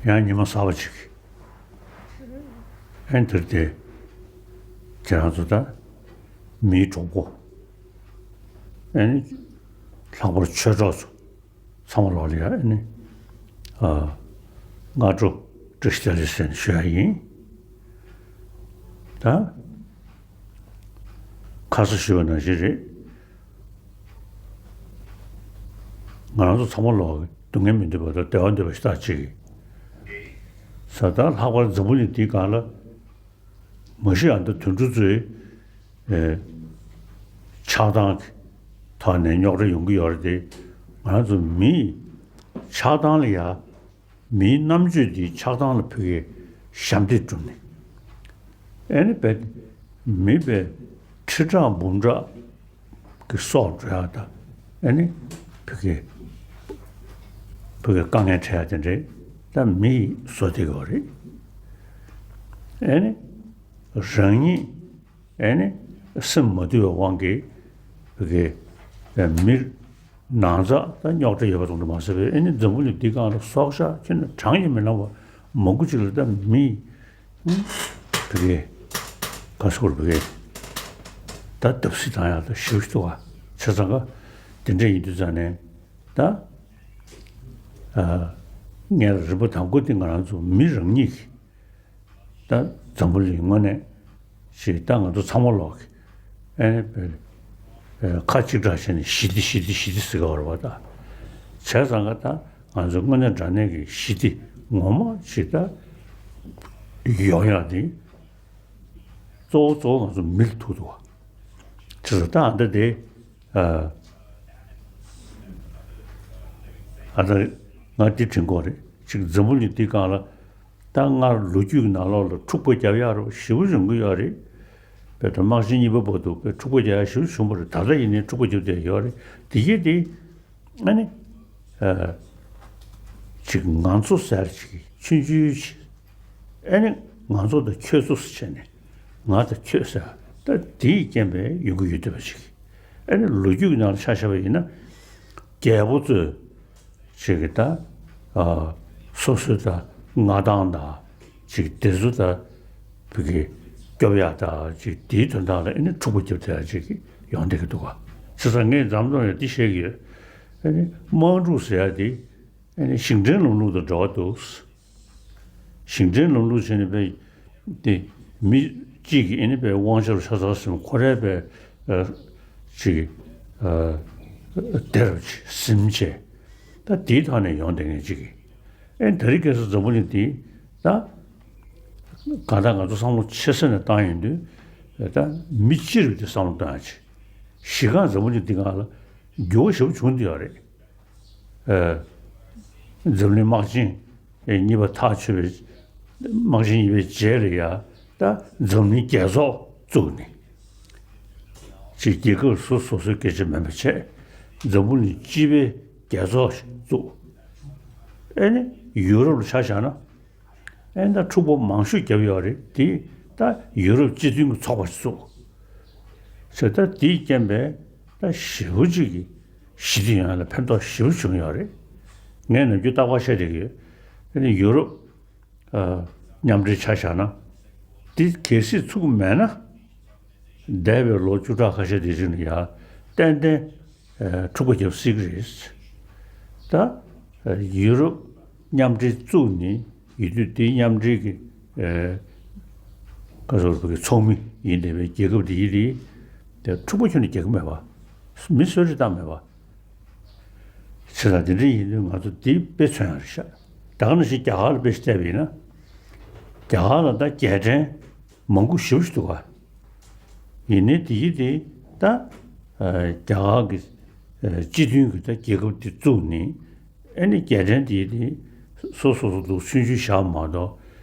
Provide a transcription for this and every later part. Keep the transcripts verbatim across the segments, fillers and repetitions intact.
ཡང་ཉི་མ་གསར་པ་ཅིག་ཨན་དེར་དེ་ཁྱེད་རང་ཚོ་ད་མིའི་གྲོགས་པོ་ཨན་ལྷག་པར་ཆོས་གྲོགས་ཚོ་ཚང་མ་ལོག་ལ་ཡ་ཨ་ནི་ཨ་སྔ་དྲོ་བཀྲ་ཤིས་བདེ་ལེགས་ཟེར་ནས་ཞུ་ཡ་ཡིན། ད་ཁ་སང་ཞུས་པ་ནང་བཞིན་རེད། ང་རང་ཚོ་ཚང་མ་ལོག་སྡུག་བསྔལ་མི་འདོད་པ་དང་བདེ་བ་འདོད་པ་ཞེ་དྲག་ཅིག་ས་ད་ལྷག་པར་འཛམ་བུ་གླིང་འདིའི་སྒང་ལ་མ་གཞི་ཨ་མདོ་དོན་གྲུབ་ཚོའི་ཨེ་ཆགས་སྡང་གི་ཐོག་ནས་རྙོག་དྲ་ཡོང་གི་ཡོད་རེད་དེ། ང་རང་ཚོ་མིའི་ཆགས་སྡང་ལ་ཡ། མིའི་རྣམ་དཔྱོད་འདིའི་ཆགས་སྡང་ལ་ཕ་གིའི་ཞབས་འདེགས་བསྒྲུབས་ནས། ཨེ་ནི་བས་མི་བས་ཁྲི་ཕྲག་འབུམ་ཕྲག་གི་སྲོག་འགྲོ་ཡག་དང་ཨེ་ནི་ཕ་གིའི་ཕ་གིའི་དཀའ་ངལ་འཕྲད་ཡག་དེ་འདྲའི་ད་མི་ཡི་བཟོ་བསྡད་ཡོད་རེད། ཨེ་ནི་རང་ཉིད། ཨེ་ནི་སེམས་མ་དུལ་བའི་དབང་གིས་བི་གའི་མི་ནང་ཚགས་ད་རྙོག་དྲ་ཡོད་པ་ཙམ་དུ་མ་ཟད་པའི་ཨེ་ནི་འཛམ་བུ་གླིང་འདི་སྒང་ལ་སྲོག་ཆགས་ཁྱོན་ནས་གྲངས་ཀྱིས་མི་ལང་བ་མང་པོ་ཅིག་ལ་ད་མི་བི་གའི་ག་སོགས་བི་གའི་ད་བརྡབ་གསིག་བཏང་ཡག་ད་ཞེ་པོ་ཅིག་འདུག་ག་བྱས་ཙང་ག་དེ་འདྲ་ཡིན་དུས་ཙང་ནས་ད་ངས་རིམ་པ་དང་པོ་དེ་ང་རང་ཚོ་མི་རང་ཉིད་ཀྱིས། ད་འཛམ་བུ་གླིང་དངོས་གནས་ཤིག་ད་ང་ཚོ་ཚང་མ་ལོག་གི་ཨེ་ནི་ཁ་གཅིག་གྲགས་བྱས་ནས་ཞི་བདེ་ཞི་བདེ་ཞི་བདེ་ཟེར་གི་ཡོད་རེད་པ། ད་བྱས་ཙང་ག་ད་ང་ཚོ་དངོས་གནས་དྲང་གནས་ཀྱི་ཞི་བདེ་ངོ་མ་ཞིག་ད་ཡོང་ཡག་དེ་གཙོ་བོ་གཙོ་བོ་ང་ཚོ་མི་ལ་ཐུག་འདུག་བ། བྱས་ཙང་ད་ཨ་ད་དེ་ཨ་ད་ང་འདི་དྲན་གི་ཡོད་རེད། ཅིག་འཛམ་བུ་གླིང་འདི་སྒང་ལ། ད་སྔར་ལོ་རྒྱུས་ཀྱི་ནང་ལོགས་ལ་འཁྲུག་པ་རྒྱབ་ཡག་རོགས་ཞེ་པོ་བྱུང་གི་ཡོད་རེད། དཔེར་ན་དམག་ཆེན་གཉིས་པ་བར་དུ་དཔེ་འཁྲུག་པ་རྒྱག་ཡག་ཞེ་པོ་བྱུང་བ་རེད། ད་ལྟ་ཡིན་ནའི་འཁྲུག་པ་རྒྱབ་བསྡད་ཡོད་རེད། དེ་གས་དེ་ཨ་ནི་ཨ་ཅིག་ང་ཚོ་ཟེར་ཅིག་ཆུང་ཆུང་ཅིག་ཨ་ནི་ང་ཚོ་དང་ཁྱོད་ཚོ་ཟེར་བྱས་ནས་ང་དང་ཁྱོད་ཟེར་ད་དེའི་རྐྱེན་པས་ཡོང་གི་ཡོད་བསྡད་པ་ཅིག་ཨ་ནི་ལོ་རྒྱུས་ཀྱི་ནང་ལ་ཆ་བཞག་པ་ཡིན་ན་རྒྱལ་པོ་ཚོས། ཅིག་གིས་ད་ཨ་སོ་སོའི་ད་མངའ་ཐང་དང་ཅིག་དེ་ཚོ་ད་བི་གའི་སྐྱོབ་ཡག་ད་ཅིག་དེའི་དོན་དག་ལ་ཨེ་ནི་འཁྲུག་པ་རྒྱབ་བསྡད་ཡག་ཅིག་ཡོང་བསྡད་ཀྱི་འདུག་ག་བྱས་ཙང་ངས་འཛམ་གླིང་ལ་འདི་བཤད་ཀྱི་ཡོད། ཨེ་ནི་དམག་འཁྲུག་ཟེར་ཡག་དེ་ཨེ་ནི་ཞིང་བྲན་ལམ་ལུགས་དང་འདྲ་བ་འདུག་ཞིང་བྲན་ལམ་ལུགས་བྱས་ནས་པའི་དེ་མི་གཅིག་གིས་ཨེ་ནི་པའི་དབང་ཆ་རུ་ཆ་ཚང་ཟིན་ཁོ་རའི་པའི་ཨ་ཅིག་ཨ་སྡེ་རུ་ཟིན་བྱས་ད་དེའི་ཐོག་ནས་ཡོང་བསྡད་མཁན་ཅིག་གིས་ཨེ་ད་རེས་ཁ་སང་འཛམ་བུ་གླིང་འདི་ད་གང་ལྟར་ང་ཚོ་བསམ་བློ་ཆེ་ས་ནས་བཏང་ཡོང་དུས་ད་མི་སྤྱིར་དེ་བསམ་བློ་བཏང་ཡག་ཅིག་གཞི་རྐང་འཛམ་བུ་གླིང་འདི་སྒང་ལ་འགྱུར་བ་ཞེ་པོ་བྱུང་བསྡད་ཡོད་རེད། ཨ་འཛམ་གླིང་དམག་ཆེན་གཉིས་པ་ཐག་ཆོད་པའི་དམག་ཆེན་གཉིས་པའི་རྗེས་ལ་ཡ་ད་འཛམ་གླིང་རྒྱལ་ཚོགས་བཙུགས་ནས་ཅིག་རྒྱལ་ཁབ་སོ་སོ་སོའི་སྐད་ཆ་མིན་པ་བྱས་འཛམ་བུ་གླིང་སྤྱི་པའི་རྒྱལ་ཚོགས་ཤིག་བཙུགས། ཨེ་ནི་ཡུ་རོབ་ལ་ཆ་བཞག་ན་ཨེ་ད་འཁྲུག་པ་མང་ཤོས་བརྒྱབ་ཡོད་རེད། དེ་ད་ཡུ་རོབ་སྤྱི་མཐུན་གྱི་ཚོགས་པ་ཞིག་བཙུགས། ཟེར་ད་དེའི་རྐྱེན་པས་ད་ཞེ་པོ་ཅིག་གི་ཞི་བདེ་ཡོང་ཡ་ལ་ཕན་ཐོགས་ཞེ་པོ་བྱུང་ཡོད་རེད། ངས་ནམ་རྒྱུན་རྟག་པར་བཤད་བསྡད་ཀྱི་ཡོད། ཨ་ནི་ཡུ་རོབ་ཨ་མཉམ་འབྲེལ་ཆ་བཞག་ན། དེ་གལ་སྲིད་ཚུགས་མེད་ན། འདས་པའི་ལོ་བཅུ་ཕྲག་ཁ་ཤས་དེ་རིང་ལ་ཡ་ཏན་ཏན་ཨ་འཁྲུག་པ་བརྒྱབ་སྲིད་ཀྱི་རེད། ད་ཨ་ཡུ་རོབ་མཉམ་འབྲེལ་བཙུགས་ནས་ཡིན་དུས་དེའི་མཉམ་འབྲེལ་གྱི་ཨ་བཀའ་ཟུར་པ་གི་ཚོགས་མི་ཡིན་བསྡད་པའི་རྒྱལ་ཁབ་དེ་ཡིན་དེ་དེ་འཁྲུག་པ་ཁྱོན་ནས་རྒྱག་གི་མེད་པ། མི་གསོད་རེས་བཏང་མེད་པ། བྱས་ཙང་དེ་འདྲ་ཡིན་དུས་ང་ཚོ་འདི་དཔེ་མཚོན་ཡག་རེད་ཤག་ད་ག་ནང་བཞིན་རྒྱ་གར་ལ་དཔེ་ཞིག་བལྟས་པ་ཡིན་ན། རྒྱ་གར་ལ་ད་རྒྱལ་ཕྲན་མང་པོ་ཞེ་པོ་ཞིག་འདུག་ག་ཡིན་ནའི་དེ་ཡིན་དེ་ད་ཨ་རྒྱ་གར་གྱི་ཨ་སྤྱི་མཐུན་གྱི་ད་རྒྱལ་ཁབ་དེ་བཙུགས་ནས་ཨ་ནི་རྒྱལ་ཕྲན་དེ་ཡིན་དེ་སོ་སོ་སོ་འདུག་ཆུང་ཆུང་བཞག་མ་གཏོགས་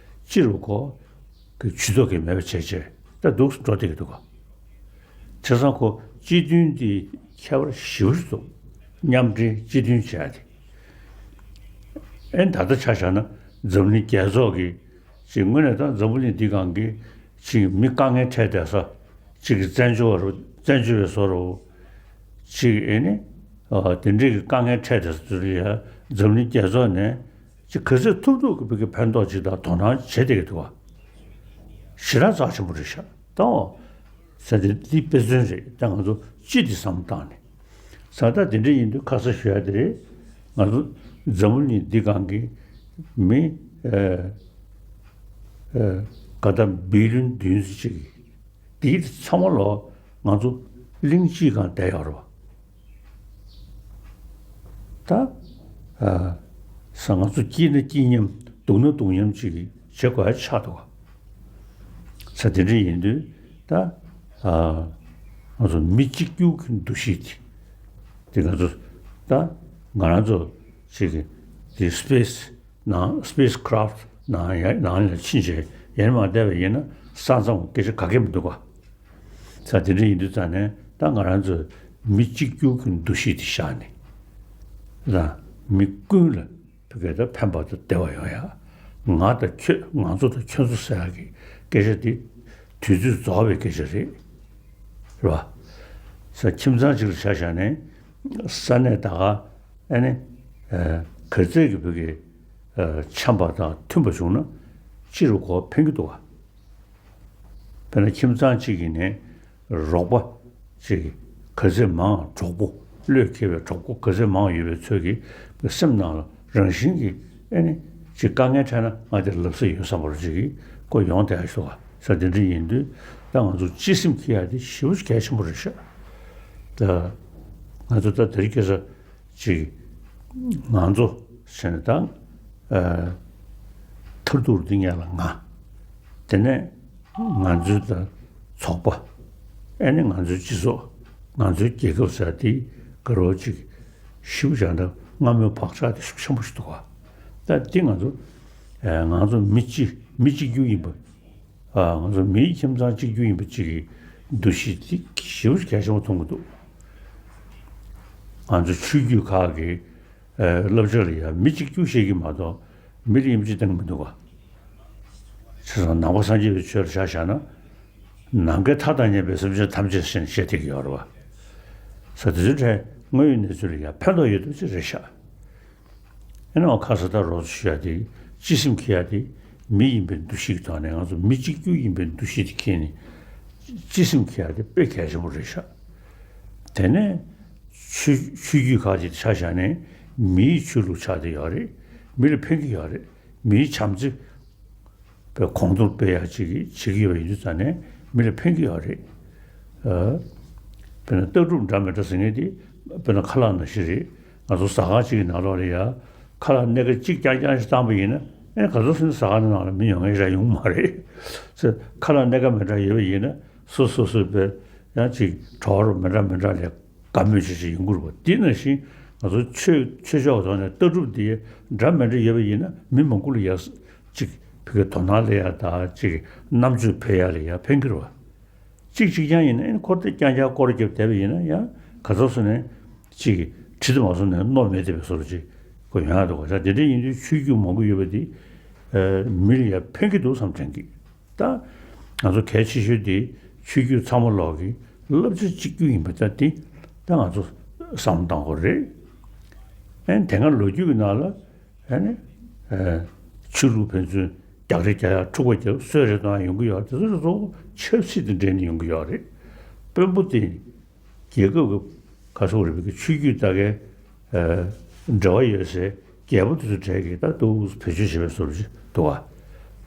སྤྱིར་ཁོ་གི་ཇུས་གཏོགས་ཀྱི་མེད་པ་བྱས་བྱས་ད་འདུག་འགྲོ་བསྡད་ཀྱི་འདུག་ག་བྱས་ཙང་ཁོ་སྤྱི་མཐུན་དེ་ཁྱད་པར་ཞེ་པོ་ཞིག་འདུག་མཉམ་འབྲེལ་སྤྱི་མཐུན་བྱས་ཏེ། ཨེ་ད་ལྟ་ཆ་བཞག་ན་འཛམ་གླིང་རྒྱལ་ཚོགས་ཀྱི་ཅིག་དངོས་གནས་ད་འཛམ་བུ་གླིང་འདི་སྒང་གི་ཅིག་མི་དཀའ་ངལ་འཕྲད་བསྡད་ས་ཅིག་གི་བཙན་བྱོལ་བ་རུ་བཙན་བྱོལ་བའི་བཟོ་འདྲ་ཅིག་ཨེ་ནི་ཨ་དེ་འདྲའི་གི་དཀའ་ངལ་འཕྲད་བསྡད་ས་དེ་ལ་ཡ་འཛམ་གླིང་རྒྱལ་ཚོགས་ནས་ ཅིག་ག་ཚོད་ཐུབ་ཐུབ་ཀྱི་བོད་ཀྱི་ཕན་ཐོགས་ཅིག་དང་དོ་སྣང་བྱེད་བསྡད་ཀྱི་འདུག་བ། ཞེ་དྲག་རྩ་ཆེན་པོ་རེད་ཤག་ད། ཟེར་ཏེ་འདི་དཔེ་མཚོན་རེད། ད་ང་ཚོ་སྤྱི་འདི་བསམ་བཏང་ནས། ས་ད་དེ་འདྲ་ཡིན་དུས་ཁ་ས་ཞུ་ཡ་དེ་རེད། ང་ཚོ་འཛམ་བུ་གླིང་འདི་སྒང་གི་མི་ཨ་ཨ་ག་ད་བི་ལིོན་བདུན་ཅུ་ཅིག་གིས་དེའི་ཚང་མ་ལོ་ང་ཚོ་གླིང་སྤྱིའི་སྒང་བསྡད་ཡོད་རེད་བ། ད་ཨ་ས་ང་ཚོ་སྐྱིད་ན་སྐྱིད་མཉམ་སྡུག་ན་སྡུག་མཉམ་ཅིག་བྱེད་དགོས་ཡ་ཆགས་འདུག་བ། ས་དེ་འདྲ་ཡིན་དུས་ད་ཨ་ང་ཚོ་མི་གཅིག་གྱུར་གྱི་འདུ་ཤེས་དེ་དེ་ང་ཚོ་ད་ང་རང་ཚོ་ཅིག་གི་དེ་སི་པེ་སི་ནང་སི་པེ་སི་ཀ་རབ་ཊི་ནང་ཡ་ནང་ལ་ཕྱིན་བྱས་ཡར་མར་བསྡད་པ་ཡིན་ན་ས་མཚམས་སྐད་ཆ་ག་གེ་མི་འདུག་ག། ས་དེ་འདྲ་ཡིན་དུས་ཙང་ནས་ད་ང་རང་ཚོས་མི་གཅིག་གྱུར་གྱི་འདུ་ཤེས་དེ་བཞག་ནས་ལ་མི་ཀུན་ལ་བོད་སྐད་དང་ཕན་པ་དང་བདེ་བ་ཡོང་ཡ། ང་དང་ཁྱོད་ང་ཚོ་དང་ཁྱོད་ཚོ་ཟེར་ཡ་གི་སྐད་ཆ་དེ་དུས་ཚོད་རྫོགས་པའི་སྐད་ཆ་རེད། རེད་བ། ས་ཁྱིམ་ཚང་གཅིག་ལ་ཆ་བཞག་ནས་ས་གནས་ད་ག་ཨ་ནི་ཨ་ག་ཚད་ཀྱི་བོད་སྐད་ཨ་འཆམ་པ་དང་མཐུན་པ་བྱུང་ན་སྤྱིར་གོ་ཕན་གྱི་འདུག་ག། དཔེར་ན་ཁྱིམ་ཚང་གཅིག་གི་ནས་རོགས་པ་གཅིག་གི་ག་ཚད་མང་གྲོགས་པོ་བློས་འཁེལ་བའི་གྲོགས་པོ་ག་ཚད་མང་ཡོད་པའི་ཚོད་ཀྱིས་སེམས་ནང་ལ་རང་བཞིན་གྱིས་ཨེ་ནི་གཅིག་དཀའ་ངལ་འཕྲད་ན་ང་དེ་ལབ་ས་ཡོད་བསམ་པ་རུ་གཅིག་གིས་ཁོ་ཡོང་བསྡད་ཡ་ཞུ་བ་ས་དེ་འདྲ་ཡིན་དུས་ད་ང་ཚོ་སྤྱི་སེམས་འཁྱེར་ཡ་དེ་ཞེ་པོ་གལ་ཆེན་པོ་རེད་ཤག། ད་ང་ཚོ་ད་དེ་རིང་ཁ་སང་ཅིག་ང་ཚོ་ཟེར་ནས་ད་ཨ་མཐར་ཐུག་འདི་ངེད་ལ་ང་། དེ་ནས་ང་ཚོའི་ད་ཚོགས་པ། ཨེ་ནི་ང་ཚོའི་སྤྱི་ཚོགས། ང་ཚོའི་རྒྱལ་ཁབ་ཟེར་དེ་ག་རོ་ཅིག་ཞིབ་བཞག་ན་སྔ་མོའི་བག་ཆགས་དེ་ཤུགས་ཆེན་པོ་ཞིག་འདུག་ག། ད་འདི་ང་ཚོ་ཨ་ང་ཚོ་མི་གཅིག་མི་གཅིག་གྱུར་ཡིན་པ། ཨ་ང་ཚོ་མིའི་ཁྱིམ་ཚང་གཅིག་གྱུར་ཡིན་པ་གཅིག་གི་འདུ་ཤེས་དེ་ཞེ་པོ་གལ་ཆེན་པོ་མཐོང་གི་འདུག་ང་ཚོ་ཆོས་བརྒྱུད་ཁག་གི་ཨ་བསླབ་བྱ་ལ་ཡང་མི་གཅིག་གྱུར་བཤད་ཀྱི་མ་གཏོགས་མི་ལ་ཡིན་པ་གཅིག་བསྟན་གྱི་མི་འདུག་ག། བྱས་ཙང་ནང་པ་སངས་རྒྱས་པའི་ཆོས་ལ་ཆ་བཞག་ན་ནམ་མཁའི་མཐའ་དང་མཉམ་པའི་སེམས་ཅན་ཐམས་ཅད་ཟེར་ནས་བཤད་བསྡད་ཀྱི་ཡོད་རེད་བ། ས་དེ་ཚོའི་གྲས་དངོས་ཡོད་གནས་ཚུལ་ལ་ཡང་ཕན་ཐོགས་ཡོད་མདོག་ཅིག་རེད་ཤག། ཨེ་ནའང་ཁ་ས་ད་རོགས་ཚོ་ཞུ་ཡ་དེ་སྤྱི་སེམས་འཁྱེར་ཡ་དེ་མི་ཡིན་པའི་འདུ་ཤེས་ཀྱི་ཐོག་ནས་ང་ཚོ་མི་གཅིག་གྱུར་ཡིན་པའི་འདུ་ཤེས་དེ་འཁྱེར་ནས་སྤྱི་སེམས་འཁྱེར་ཡ་དེ་དཔེ་གལ་ཆེན་པོ་རེད་ཤག། དེ་ནས་ཆོས་ཆོས་བརྒྱུད་ཁག་ཅིག་ཆ་བཞག་ནས་མིའི་ཆོས་ལུགས་ཆགས་བསྡད་ཡོད་རེད། མི་ལ་ཕན་གྱི་ཡོད་རེད། མིའི་བྱམས་བརྩེ་པའི་གོང་མཐོར་སྤེལ་ཡ་ཅིག་བྱེད་ཀྱི་ཡོད་པ་ཡིན་དུས་ཙང་ནས་མི་ལ་ཕན་གྱི་ཡོད་རེད། ཨ། དཔེར་ན་ལྟ་གྲུབ་འདྲ་མི་འདྲ་ཟེར་མཁན་དེ་དཔེར་ན་ཁ་ལག་ནང་བཞིན་རེད། ང་ཚོ་ཟ་ཁང་གཅིག་གི་ནང་ལོགས་ལ་ཡ་ཁ་ལག་སྣེ་ཁ་གཅིག་རྐྱང་རྐྱང་ཞིག་བཏང་པ་ཡིན་ན་ཨེ་ག་ཚོད་ཟེར་ན་ཟ་ཁང་ནང་ལ་མི་ཡོང་མཁན་ཞིག་ཡོང་མ་རེད། ཁ་ལག་སྣེ་ཁ་མི་འདྲ་ཡོད་པ་ཡིན་ན་སོ་སོ་སོ་སོའི་དཔེ་ཡང་ཅིག་གྲོགས་རོགས་མི་འདྲ་མི་འདྲ་ལས། དགའ་མོས་བྱེད་བྱེད་ཡོང་གི་རེད་པ། དེ་ནང་བཞིན་ང་ཚོ་ཆོས་ཆོས་ཕྱོགས་ཐོག་ནས་ལྟ་གྲུབ་འདི་འདྲ་མི་འདྲ་ཡོད་པ་ཡིན་ན་མི་མང་པོ་ལ་ཡ་ཅིག་ཕ་གི་དོ་སྣང་སླེབས་ཡ་དང་ཅིག་རྣམ་དཔྱོད་འཕེལ་ཡ་ལ་ཡ་ཕན་གི་རེད་པ། གཅིག་གཅིག་རྐྱང་ཡིན་ན་ཨེ་ཁོ་དེ་རྐྱང་རྐྱང་སྐོར་རྒྱབ་བསྡད་པ་ཡིན་ན་ཡང་ག་ཚོད་སོང་ནས་ཅིག་ཁྲིད་དུ་མ་སོང་ནས་མནོ་མེད་བསྡད་པའི་བཟོ་འདྲ་ཅིག་ཁོ་ཡོང་ཡ་འདུག་ག། ད་དེ་འདྲ་ཡིན་དུས་ཆོས་བརྒྱུད་མང་པོ་ཡོད་པ་འདི་མི་ལ་ཡ་ཕན་གི་འདུག་བསམ་དྲན་གི། ད་ང་ཚོ་གལ་ཆེ་ཤོས་དེ་ཆོས་བརྒྱུད་ཚང་མ་ལོག་གི་བསླབ་བྱ་གཅིག་གྱུར་ཡིན་པ་ད་དེ་ད་ང་ཚོ་བསམ་བློ་གཏང་དགོས་རེད། ཨ་ནི་དེ་སྔ་ལོ་རྒྱུས་ཀྱི་ནང་ལ་ཨ་ནི་ཨ་ཆོས་ལུགས་ཕན་ཚུན་རྒྱག་རེས་རྒྱག་ཡ་འཁྲུག་པ་རྒྱག་གསོད་རེས་གཏོང་ཡ་ཡོང་གི་ཡོད། དེ་ཚོ་ཚོ་ཆབ་སྲིད་དང་འབྲེལ་ནས་ཡོང་གི་ཡོད་རེད། དཔོན་པོ་དེ་རྒྱལ་ཁབ་ཀྱི་ག་སོག་རིག་པའི་ཆོས་བརྒྱུད་ལྟ་གའི་འབྲེལ་བ་ཡོད་སའི་རྒྱལ་པོ་དེ་ཚོ་གྲས་ཀྱིས་ད་འདུག་བེད་སྤྱོད་བྱེད་པའི་བཟོ་འདྲ་ཅིག་འདུག་ག།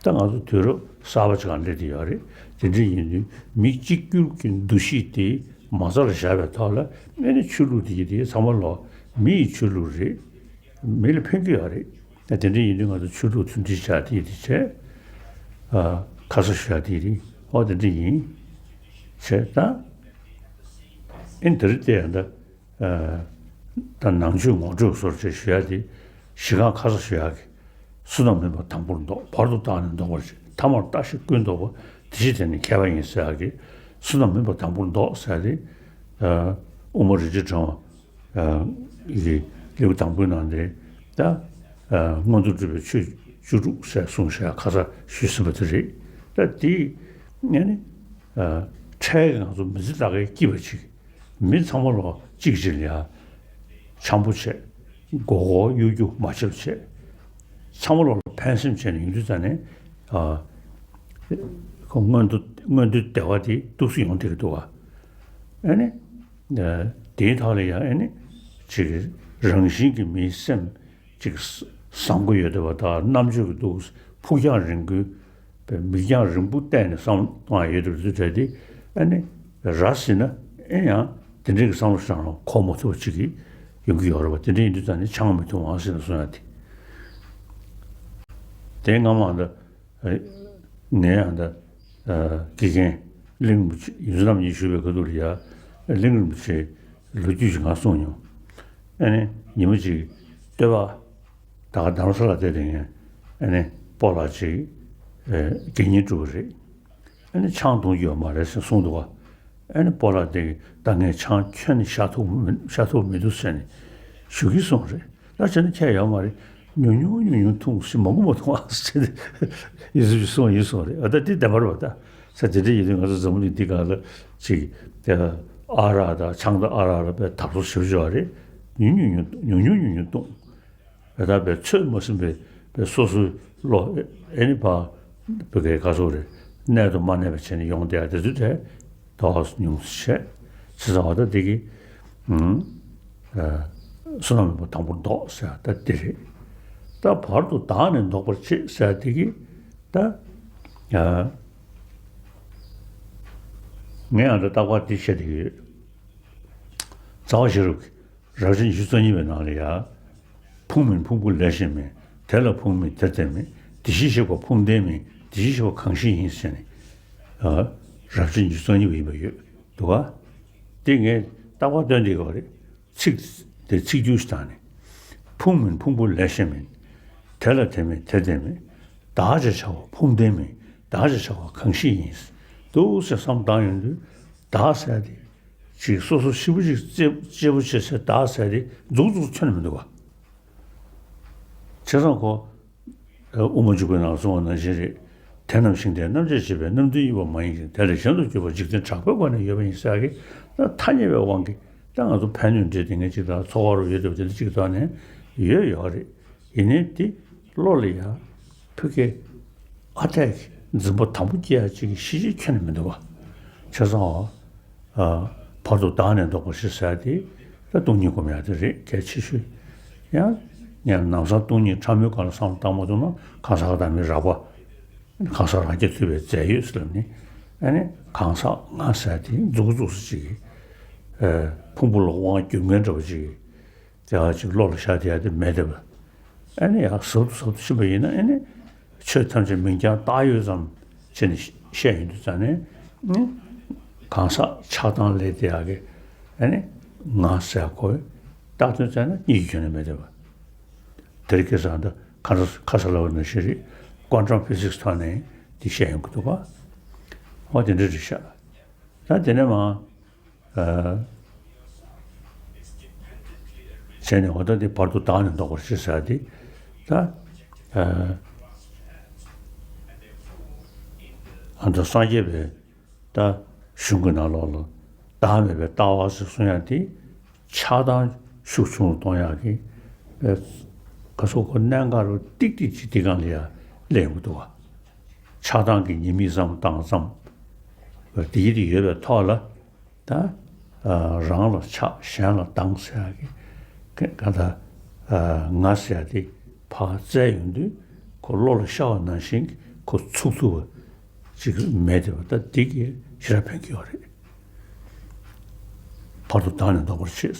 ད་ང་ཚོ་དུས་རབས་གསར་པ་ཅིག་ལ་སླེབས་བསྡད་ཡོད་རེད། དེ་འདྲ་ཡིན་དུས་མི་གཅིག་གྱུར་གྱི་འདུ་ཤེས་དེ་མ་རྩ་ལ་བཞག་པའི་ཐོག་ལ་ཨེ་ནི་ཆོས་ལུགས་དེ་གི་དེ་ཚང་མ་ལོ་མི་ཡི་ཆོས་ལུགས་རེད། མི་ལ་ཕན་གྱི་ཡོད་རེད། ད་དེ་འདྲ་ཡིན་དུས་ང་ཚོ་ཆོས་ལུགས་མཐུན་སྒྲིལ་བྱ་དེ་དེ་བྱས། ཨ་ཁ་ས་ཞུ་ཡ་དེ་རེད། ཨོ་དེ་འདྲ་ཡིན། བྱས་ད། ཨེ་འདི་རེད་དེ་ཡང་ད། ད་ནང་ཆོས་ངོ་སྤྲོད་སོར་ཆེ་ཞུ་ཡ་དེ་གཞི་རྐང་ཁ་ས་ཞུ་ཡ་གི། བསོད་ནམས་སྨིན་པ་དང་པོར་འདོགས། བར་དུ་བརྟགས་ནས་འདོགས་པར་བྱེད། ཐ་མར་བརྟགས་ཤིང་ཀུན་རྟོག་པ། དེ་ཕྱིར་དེ་ནི་མཁས་པ་ཡིན་ཟེར་ཡ་གི། བསོད་ནམས་སྨིན་པ་དང་པོར་འདོགས་ཟེར་ཡ་དེ། དབུ་མ་རིན་ཆེན་ཕྲེང་བ་ཡི་ལེའུ་དང་པོའི་ནང་དེ་ད་མངོན་མཐོ་གྲུབ་པའི་ཆོས་བཅུ་དྲུག་ཟེར་གསུངས་ཤག། ཁ་ས་ཞུས་ཟིན་པ་དེ་རེད། ད་དེ་ནི་འཕྲལ་གྱི་ང་ཚོ་མི་ཚེ་ལྟ་གའི་སྐྱིད་པ་ཅིག། མི་ཚང་མ་ལོ་གཅིག་གཅིག་ལ་ཡ་འཆམ་པོ་བྱས། མགོ་སྐོར་གཡོ་སྒྱུ་མ་བྱེད་པ་བྱས། ཚང་མ་ལོག་ལ་ཕན་སེམས་བྱས་ནས་ཡོང་དུས་ཙ་ནས། ཨ། ཁོ་མངོན་མཐོ་མངོན་མཐོའི་བདེ་བ་དེ་ཏོག་ཙམ་ཡོང་བསྡད་ཀྱི་འདུག་ག། ཨ་ནི། ཨ། དེའི་ཐོག་ལ་ཡང་ཨ་ནི། ཅིག་རང་བཞིན་གྱིས་མིའི་སེམས་ཅིག་བཟང་པོ་ཡོད་བསྡད་པ་དང་རྣམ་དཔྱོད་ཀྱི་འདུག་ཕུགས་རྒྱང་རིང་པོའི། པའི་མིག་རྒྱང་རིང་པོ་བལྟས་ནས་བསམ་བློ་གཏོང་ཡ་ཡོད་དུས་ཚོད་དེ། ཨ་ནི་ར་ཟིན་ན་ཨེ་ཡང་དེ་འདྲའི་གི་བསམ་བློ་ཞིག་ལ་འཁོར་མ་ཐུབ་པ་ཅིག་གི་ཡོང་གི་ཡོད་རེད་པ། དེ་འདྲ་ཡིན་དུས་ཙང་ནི་ཆང་མི་འཐུང་ཨང་ཟེར་ནས་གསུང་ཡ་དེ། དེ་སྔ་མ་ད་ངས་ཡང་ད་དགེ་རྒན་གླིང་རིན་པོ་ཆེ་ཡོངས་འཛིན་རྣམ་གཉིས་བཞུགས་པའི་སྐབས་དུས་ལ་ཡ་གླིང་རིན་པོ་ཆེ་ལོ་རྒྱུས་ཤིག་ང་གསུངས་མྱོང་། ཨ་ནི་ཉིན་མོ་ཅིག་སྟོད་པ། ད་ག་རྡ་རམ་ས་ལ་བསྡད་དེ་ངས་ཨ་ནི་སྤོ་ལགས་ཅིག་ཨེ་དགེ་བསྙེན་སྒྲུབ་པ་རེད། ཨ་ནི་ཆང་འཐུང་རྒྱུ་ཡོད་མ་རེད་ཟེར་གསུངས་འདུག་ག། ཨ་ནི་སྤོ་ལགས་དེ་གིས་ད་ངས་ཆང་ཁྱོན་ནས་བཞག་ཐུབ་མི་བཞག་ཐུབ་མི་འདུག་ཟེར་ནས་ཞུ་གི་སོང་རེད། ད་བྱས་ན་ཁྱད་ཡོད་མ་རེད། ཉུང་ཉུང་ཉུང་ཉུང་འཐུང་ཞིག་མང་པོ་མ་འཐུང་ཨ་ཟེར་ནས་ཡིན་གསུངས་ཡིན་གསུངས་རེད། ཨ་ད་དེ་བདེན་པ་རེད་པ། ད་ས་དེ་འདྲ་ཡིན་དུས་ང་ཚོ་འཛམ་བུ་གླིང་འདི་སྒང་ལ་ཅིག་ཨ་རག་དང་ཆང་དང་ཨ་རག་ལ་དཔེ་དར་སོ་ཞེ་པོ་ཅིག་ཡོད་རེད། ཉུང་ཉུང་ཉུང་ཉུང་ཉུང་ཉུང་ཉུང་འཐུང་། དེ་ལྟར་བའི་ཚོད་མ་ཟིན་པའི་བའི་སོ་སོའི་བློ་ཨེ་ནི་ཕ་བུ་གའི་ག་ཚོད་རེད། གནས་དང་མ་གནས་པ་བྱས་ནས་ཡོང་བསྡད་ཡ་དེ་ཚོ་དེ་དོགས་ཉུང་ཤས་ཆེ་ས་བ་ད་དེ་གི་ཨུམ་ཨ་བསོད་ནམས་མེད་པ་དང་པོ་ལྡོག་ཟེར་ཡ་ད་དེ་རེད། ད་བར་དུ་བདག་ནི་ལྡོག་པར་བྱེད་ཟེར་ཡ་དེ་གི་ད་ཨ་ངས་ཡང་ད་རྟག་པར་དེ་བཤད་བསྡད་ཀྱི་ཡོད། རྩ་བ་ཤེས་རབ་ཀྱི་རབ་བྱེད་ཉི་ཤུ་རྩ་གཉིས་པའི་ནང་ལ་ཡ། ཕུང་མིན་ཕུང་པོ་ལས་གཞན་མིན། དེ་ལ་ཕུང་མིན་དེར་དེ་མིན། དེ་བཞིན་གཤེགས་པ་ཕུང་ལྡན་མིན། དེ་བཞིན་གཤེགས་པ་གང་ཞིག་ཡིན་ཟེར་ནས། ཨ། རབ་བྱེད་ཉི་ཤུ་རྩ་གཉིས་པ་ཡིན་པ་ཡོད་འདུག་ག། དེ་ངས་རྟག་པར་སྟོན་བསྡད་ཡོད་རེད། ཚིག་དེ་ཚིག་བསྒྱུར་ཞིག་བཏང་ནས། ཕུང་མིན་ཕུང་པོ་ལས་གཞན་མིན། དེ་ལ་དེ་མིན་དེར་དེ་མིན། བདག་ཅེས་བྱ་བ་ཕུང་ལྡན་མིན། བདག་ཅེས་བྱ་བ་གང་ཞིག་ཡིན། འདུག་ཟེར་བསམ་བཏང་ཡོང་དུས་བདག་ཟེར་དེ། ཅིག་སོ་སོ་ཞེ་པོ་ཅིག་གཅེས་གཅེས་པོ་བྱེད་སའི་བདག་ཟེར་དེ་མཛུབ་མོ་ཚོ་ཁྱོན་ནས་མི་འདུག་ག། བྱས་ཙང་ཁོ། དབུ་མ་འཇུག་པའི་ནང་གསུངས་པ་ནང་བཞིན་རེད། དེ་རྣམས་ཤིང་རྟའི་རྣམ་བཅད་བྱེད་པའི་རྣམ་བདུན་དབྱེ་བ་མ་ཡིན་ཞིང་དེ་ལས་གཞན་དུ་གྱུར་པ་འཇིག་རྟེན་གྲགས་པའི་སྒོ་ནས་ཡོད་པ་ཡིན་ཟེར་གི། ད་ཐ་སྙད་པའི་དབང་གིས་ད་ང་ཚོ་ཕན་གནོད་འདྲེས་དེ་ངས་ཅིག་ད་ཚོར་བ་རུ་ཡོད་དེ་བ་དེ་འདྲ་ཅིག་ཐོག་ནས་ཡོད་ཡོད་རེད། ཡིན་ནའི་དེ་བློ་ལ་ཡ། ཕ་གི་ཨ་འཐས་ཀྱི་འཛིན་པ་དང་པོ་སྐྱེ་ཡ་གཅིག་གི་གཞི་གཅིག་ཁྱོན་ནས་མི་འདུག་བ། བྱས་ཙང་། ཨ། བར་དུ་བདག་ནི་ལྡོག་པར་བྱེད་ཟེར་ཡ་དེ། ད་སྟོང་ཉིད་སྒོམ་ཡ་དེ་རེད་གལ་ཆེ་ཤོས། ཡང་། ཡང་ལམ་སང་སྟོང་ཉིད་ཕྲ་མོའི་སྒང་ལ་བསམ་བློ་བཏང་མ་ཐུབ་ན་གང་ཟག་བདག་མེད་རགས་པ། གང་ཟག་རང་རྐྱ་ཐུབ་པའི་རྫས་ཡོད་ཟེར་ལབ་ནི། ཨ་ནི་གང་ཟག་ང་ཟེར་ཡ་དེ་མཛུབ་གུ་བཙུགས་སུ་གཅིག་གི། ཨ། ཕུང་པོ་ལ་དབང་བསྒྱུར་མཁན་འདྲ་བ་གཅིག་གི། དེ་ཧ་ཅིག་བློ་ལ་ཤར་དེ་ཡ་དེ་མེད་དེ་བ། ཨ་ནི་ཡང་ཟབ་ཏུ་ཟབ་ཏུ་ཕྱིན་པ་ཡིན་ན་ཨ་ནི་ཆོས་ཐམས་ཅད་མིང་རྐྱང་བཏགས་ཡོད་ཙམ་བྱས་ནས་བཤད་ཡོང་དུས་ཙང་ནས་ཨ་ནི་གང་ཟག་ཆགས་སྡང་ལས་དེ་ཡ་གི་ཨ་ནི་ང་ཟེར་ཁོ་བཏགས་དོན་ཙང་ན་གཉིས་ཀྱི་ཁྱོན་ནས་མེད་དེ་བ། དེར་སྐད་སང་ད་ཁ་ཁ་ས་ལ་བ་ན་ཤེས་རིག་ཀོན་ཊམ་ཕི་ཟིག་སི་ཐོག་ནས་དེ་བཤད་ཡོང་གི་འདུག་བ། འོ་དེ་འདྲ་རེད་ཤག་ད་དེ་ནས་མ། བྱས་ནས་འོ་ད་འདི་བར་དུ་བདག་ནི་ལྡོག་པར་བྱེད་ཟེར་ཏེ། ད་ཨ་ད་སངས་རྒྱས་པའི་ད་གཞུང་གི་ནང་ལོགས་ལ་བདག་མེད་པའི་ལྟ་བ་ཟེར་གསུང་ཡ་དེ་ཆགས་སྡང་ཤུགས་ཆུང་རུ་གཏོང་ཡག་གི་ག་སོགས་ཁོ་གནད་འགག་རུ་ཏིག་ཏིག་ཅིག་དེ་སྒང་ལ་ཡ་སླེབས་ཡོང་གི་འདུག་བ། ཆགས་སྡང་གི་ཉེས་དམིགས་བསམ་བཏང་ཙམ་དེ་ཡི་དེ་ཡོད་པའི་ཐོག་ལ། ད་ཨ་རང་ལ་ཆགས་གཞན་ལ་སྡང་ཟེར་ཡག་གི་ག་ད་ཨ་ང་ཟེར་ཡག་དེ་ཕར་བཙལ་ཡོང་དུས་ཁོ་བློ་ལ་ཤར་བ་ནང་བཞིན་ཁོ་ཚུགས་ཐུབ་པ་ཅིག་མེད་དེ་བ། ད་འདི་གིས་ཞེ་དྲག་ཕན་གྱི་ཡོད་རེད། བར་དུ་བདག་ནི་ལྡོག་པར་བྱེད།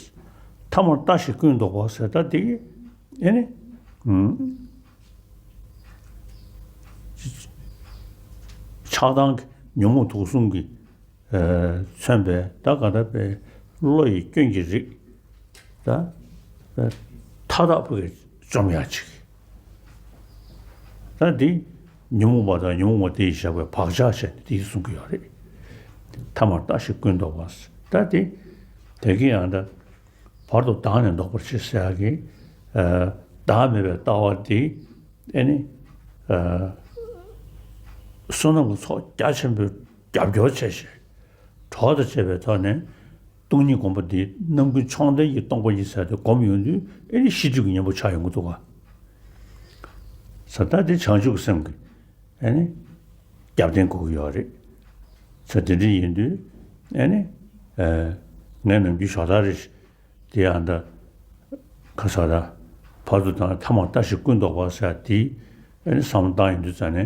ཐ་མར་ལྟ་ཞིག་ཀུན་ལྡོག་པ་ཟེར། ད་འདི་གིས་ཨེ་ནི་ཨུམ་ཆགས་སྡང་གི་ཉོན་མོངས་དུག་གསུམ་གྱིས། ཨ་མཚོན་པའི་ད་ག་ད་པའི་བློ་ཡི་སྐྱོན་གྱི་རིགས་ད་མཐའ་དག་པོ་གིས་བཅོམ་ཡག་ཅིག་ད་འདི་ཉོན་མོངས་པ་དང་ཉོན་མོངས་པ་དེ་ཡིས་བཞག་པའི་བག་ཆགས་བྱས་ནས་དེ་གསུང་གི་ཡོད་རེད། ཐ་མར་ལྟ་ཞིག་ཀུན་ལྡོག་པ། ད་དེ་དེ་གི་ཡང་ད་བར་དུ་བདག་ནི་ལྡོག་པར་བྱེད་ཟེར་ཡག་གི་ཨ་བདག་མེད་པའི་ལྟ་བ་དེ་ཨེ་ནི་ཨ་བསོད་ནམས་ཀྱི་ཚོགས་རྒྱ་ཆེན་པོས། རྒྱབ་སྐྱོར་བྱས་ཤིང་། གྲོགས་དང་བཅས་པའི་ཐོག་ནས་སྟོང་ཉིད་སྒོམ་པ་འདི་རྣམ་ཀུན་མཆོག་ལྡན་གྱི་སྟོང་པ་ཉིད་ཟེར་ཏེ་སྒོམ་ཡོང་དུས་ཨེ་ནི་ཤེས་སྒྲིབ་ཀྱི་གཉེན་པོ་ཆགས་ཡོང་གི་འདུག་ག། ས་ད་དེ་བྱང་ཆུབ་སེམས་ཀྱི་ཨེ་ནི་རྒྱབ་རྟེན་དགོས་ཀྱི་ཡོད་རེད། ས་དེ་འདྲ་ཡིན་དུས་ཨེ་ནི་ཨེ་ངས་ནམ་རྒྱུན་ཞོགས་ཐག་རེ་དེ་ཡང་ད་ཁ་ས་ད་བར་དུ་བཏང་ཐ་མ་ལྟ་ཞིག་ཀུན་རྟོག་པ་ཟེར་དེ་ཨེ་ནི་བསམ་བློ་བཏང་ཡིན་དུས་ཙང་ནས་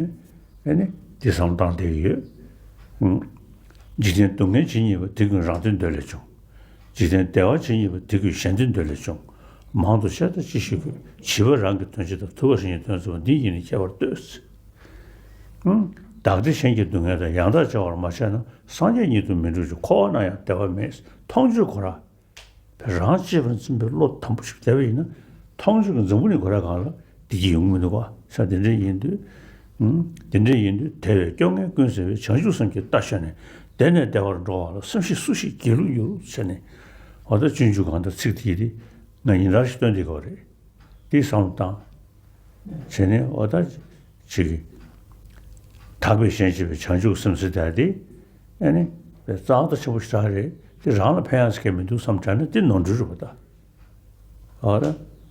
ཨེ་ནི་དེ་བསམ་བློ་བཏང་བསྡད་ཀྱི་ཡོད། འཇིག་རྟེན་སྡུག་བསྔལ་ཇི་སྙེད་པ། དེ་ཀུན་རང་དོན་འདོད་ལས་བྱུང་། འཇིག་རྟེན་བདེ་བ་ཇི་སྙེད་པ། དེ་ཀུན་གཞན་དོན་འདོད་ལས་བྱུང་། མང་དུ་བཤད་དང་ཅི་ཞིག་དགོས། བྱིས་པ་རང་གི་དོན་བྱེད་དང་། ཐུབ་པ་གཞན་གྱི་དོན་མཛད་པ། འདི་ཡིས་ནི་ཁྱད་པར་ལྟོས། བདག་བདེ་གཞན་གྱི་སྡུག་བསྔལ་དང་། ཡང་དག་བྱ་བར་མ་བྱས་ན། སངས་རྒྱས་ཉིད་དུ་མི་འགྲུབ་ཅིང་། འཁོར་བ་ན་ཡང་བདེ་བ་མེད། མཐོང་ཆོས་ཁོ་རང་རང་གཅེས་པར་འཛིན་པའི་བློ་དམ་པོ་ཞིག་བསྡད་པ་ཡིན་ན། མཐོང་ཆོས་ཀྱི་འཛིན་པ་ནི་ཁོ་རང་གང་ལ་བདེ་སྐྱིད་ཡོང་གི་མི་འདུག་ག་ས་དེ་འདྲ་ཡིན་དུས། ཨང་། དེ་འདྲ་ཡིན་དུས་དལ་བའི་སྐྱོ་ངལ་ཀུན་སེལ་བའི། བྱང་ཆུབ་སེམས་ཀྱི་རྟ་ཞོན་ནས། བདེ་ནས་བདེ་བར་འགྲོ་བ་ལ། སེམས་ཤེས་སུ་ཞིག་སྒྱིད་ལུག་འགྱུར། ཟེར་ནས། འོ་ད་སྤྱོད་འཇུག་གང་ལྟར་ཚིག་དེ་ཡིས་དེ་ང་ཡིན་རང་ཞིག་སྟོན་དེ་གོ་རེད། དེ་བསམ་བློ་བཏང་། བྱས་ནས་འོ་ད་ཅིག་དག་པས་གཞན་གཅེས་པའི་བྱང་ཆུབ་སེམས་ཟེར་དེ་དེ་ཨ་ནི་རྩ་བ་ཆེན་པོ་ཞིག་རེད། དེ་རང་ལ་ཕན་ཡག་ཟེར་མཁན་མི་འདུག་བསམ་དྲན་ན་དེ་ནོར་འཁྲུལ་རེད་པ་ད། འོ་ད་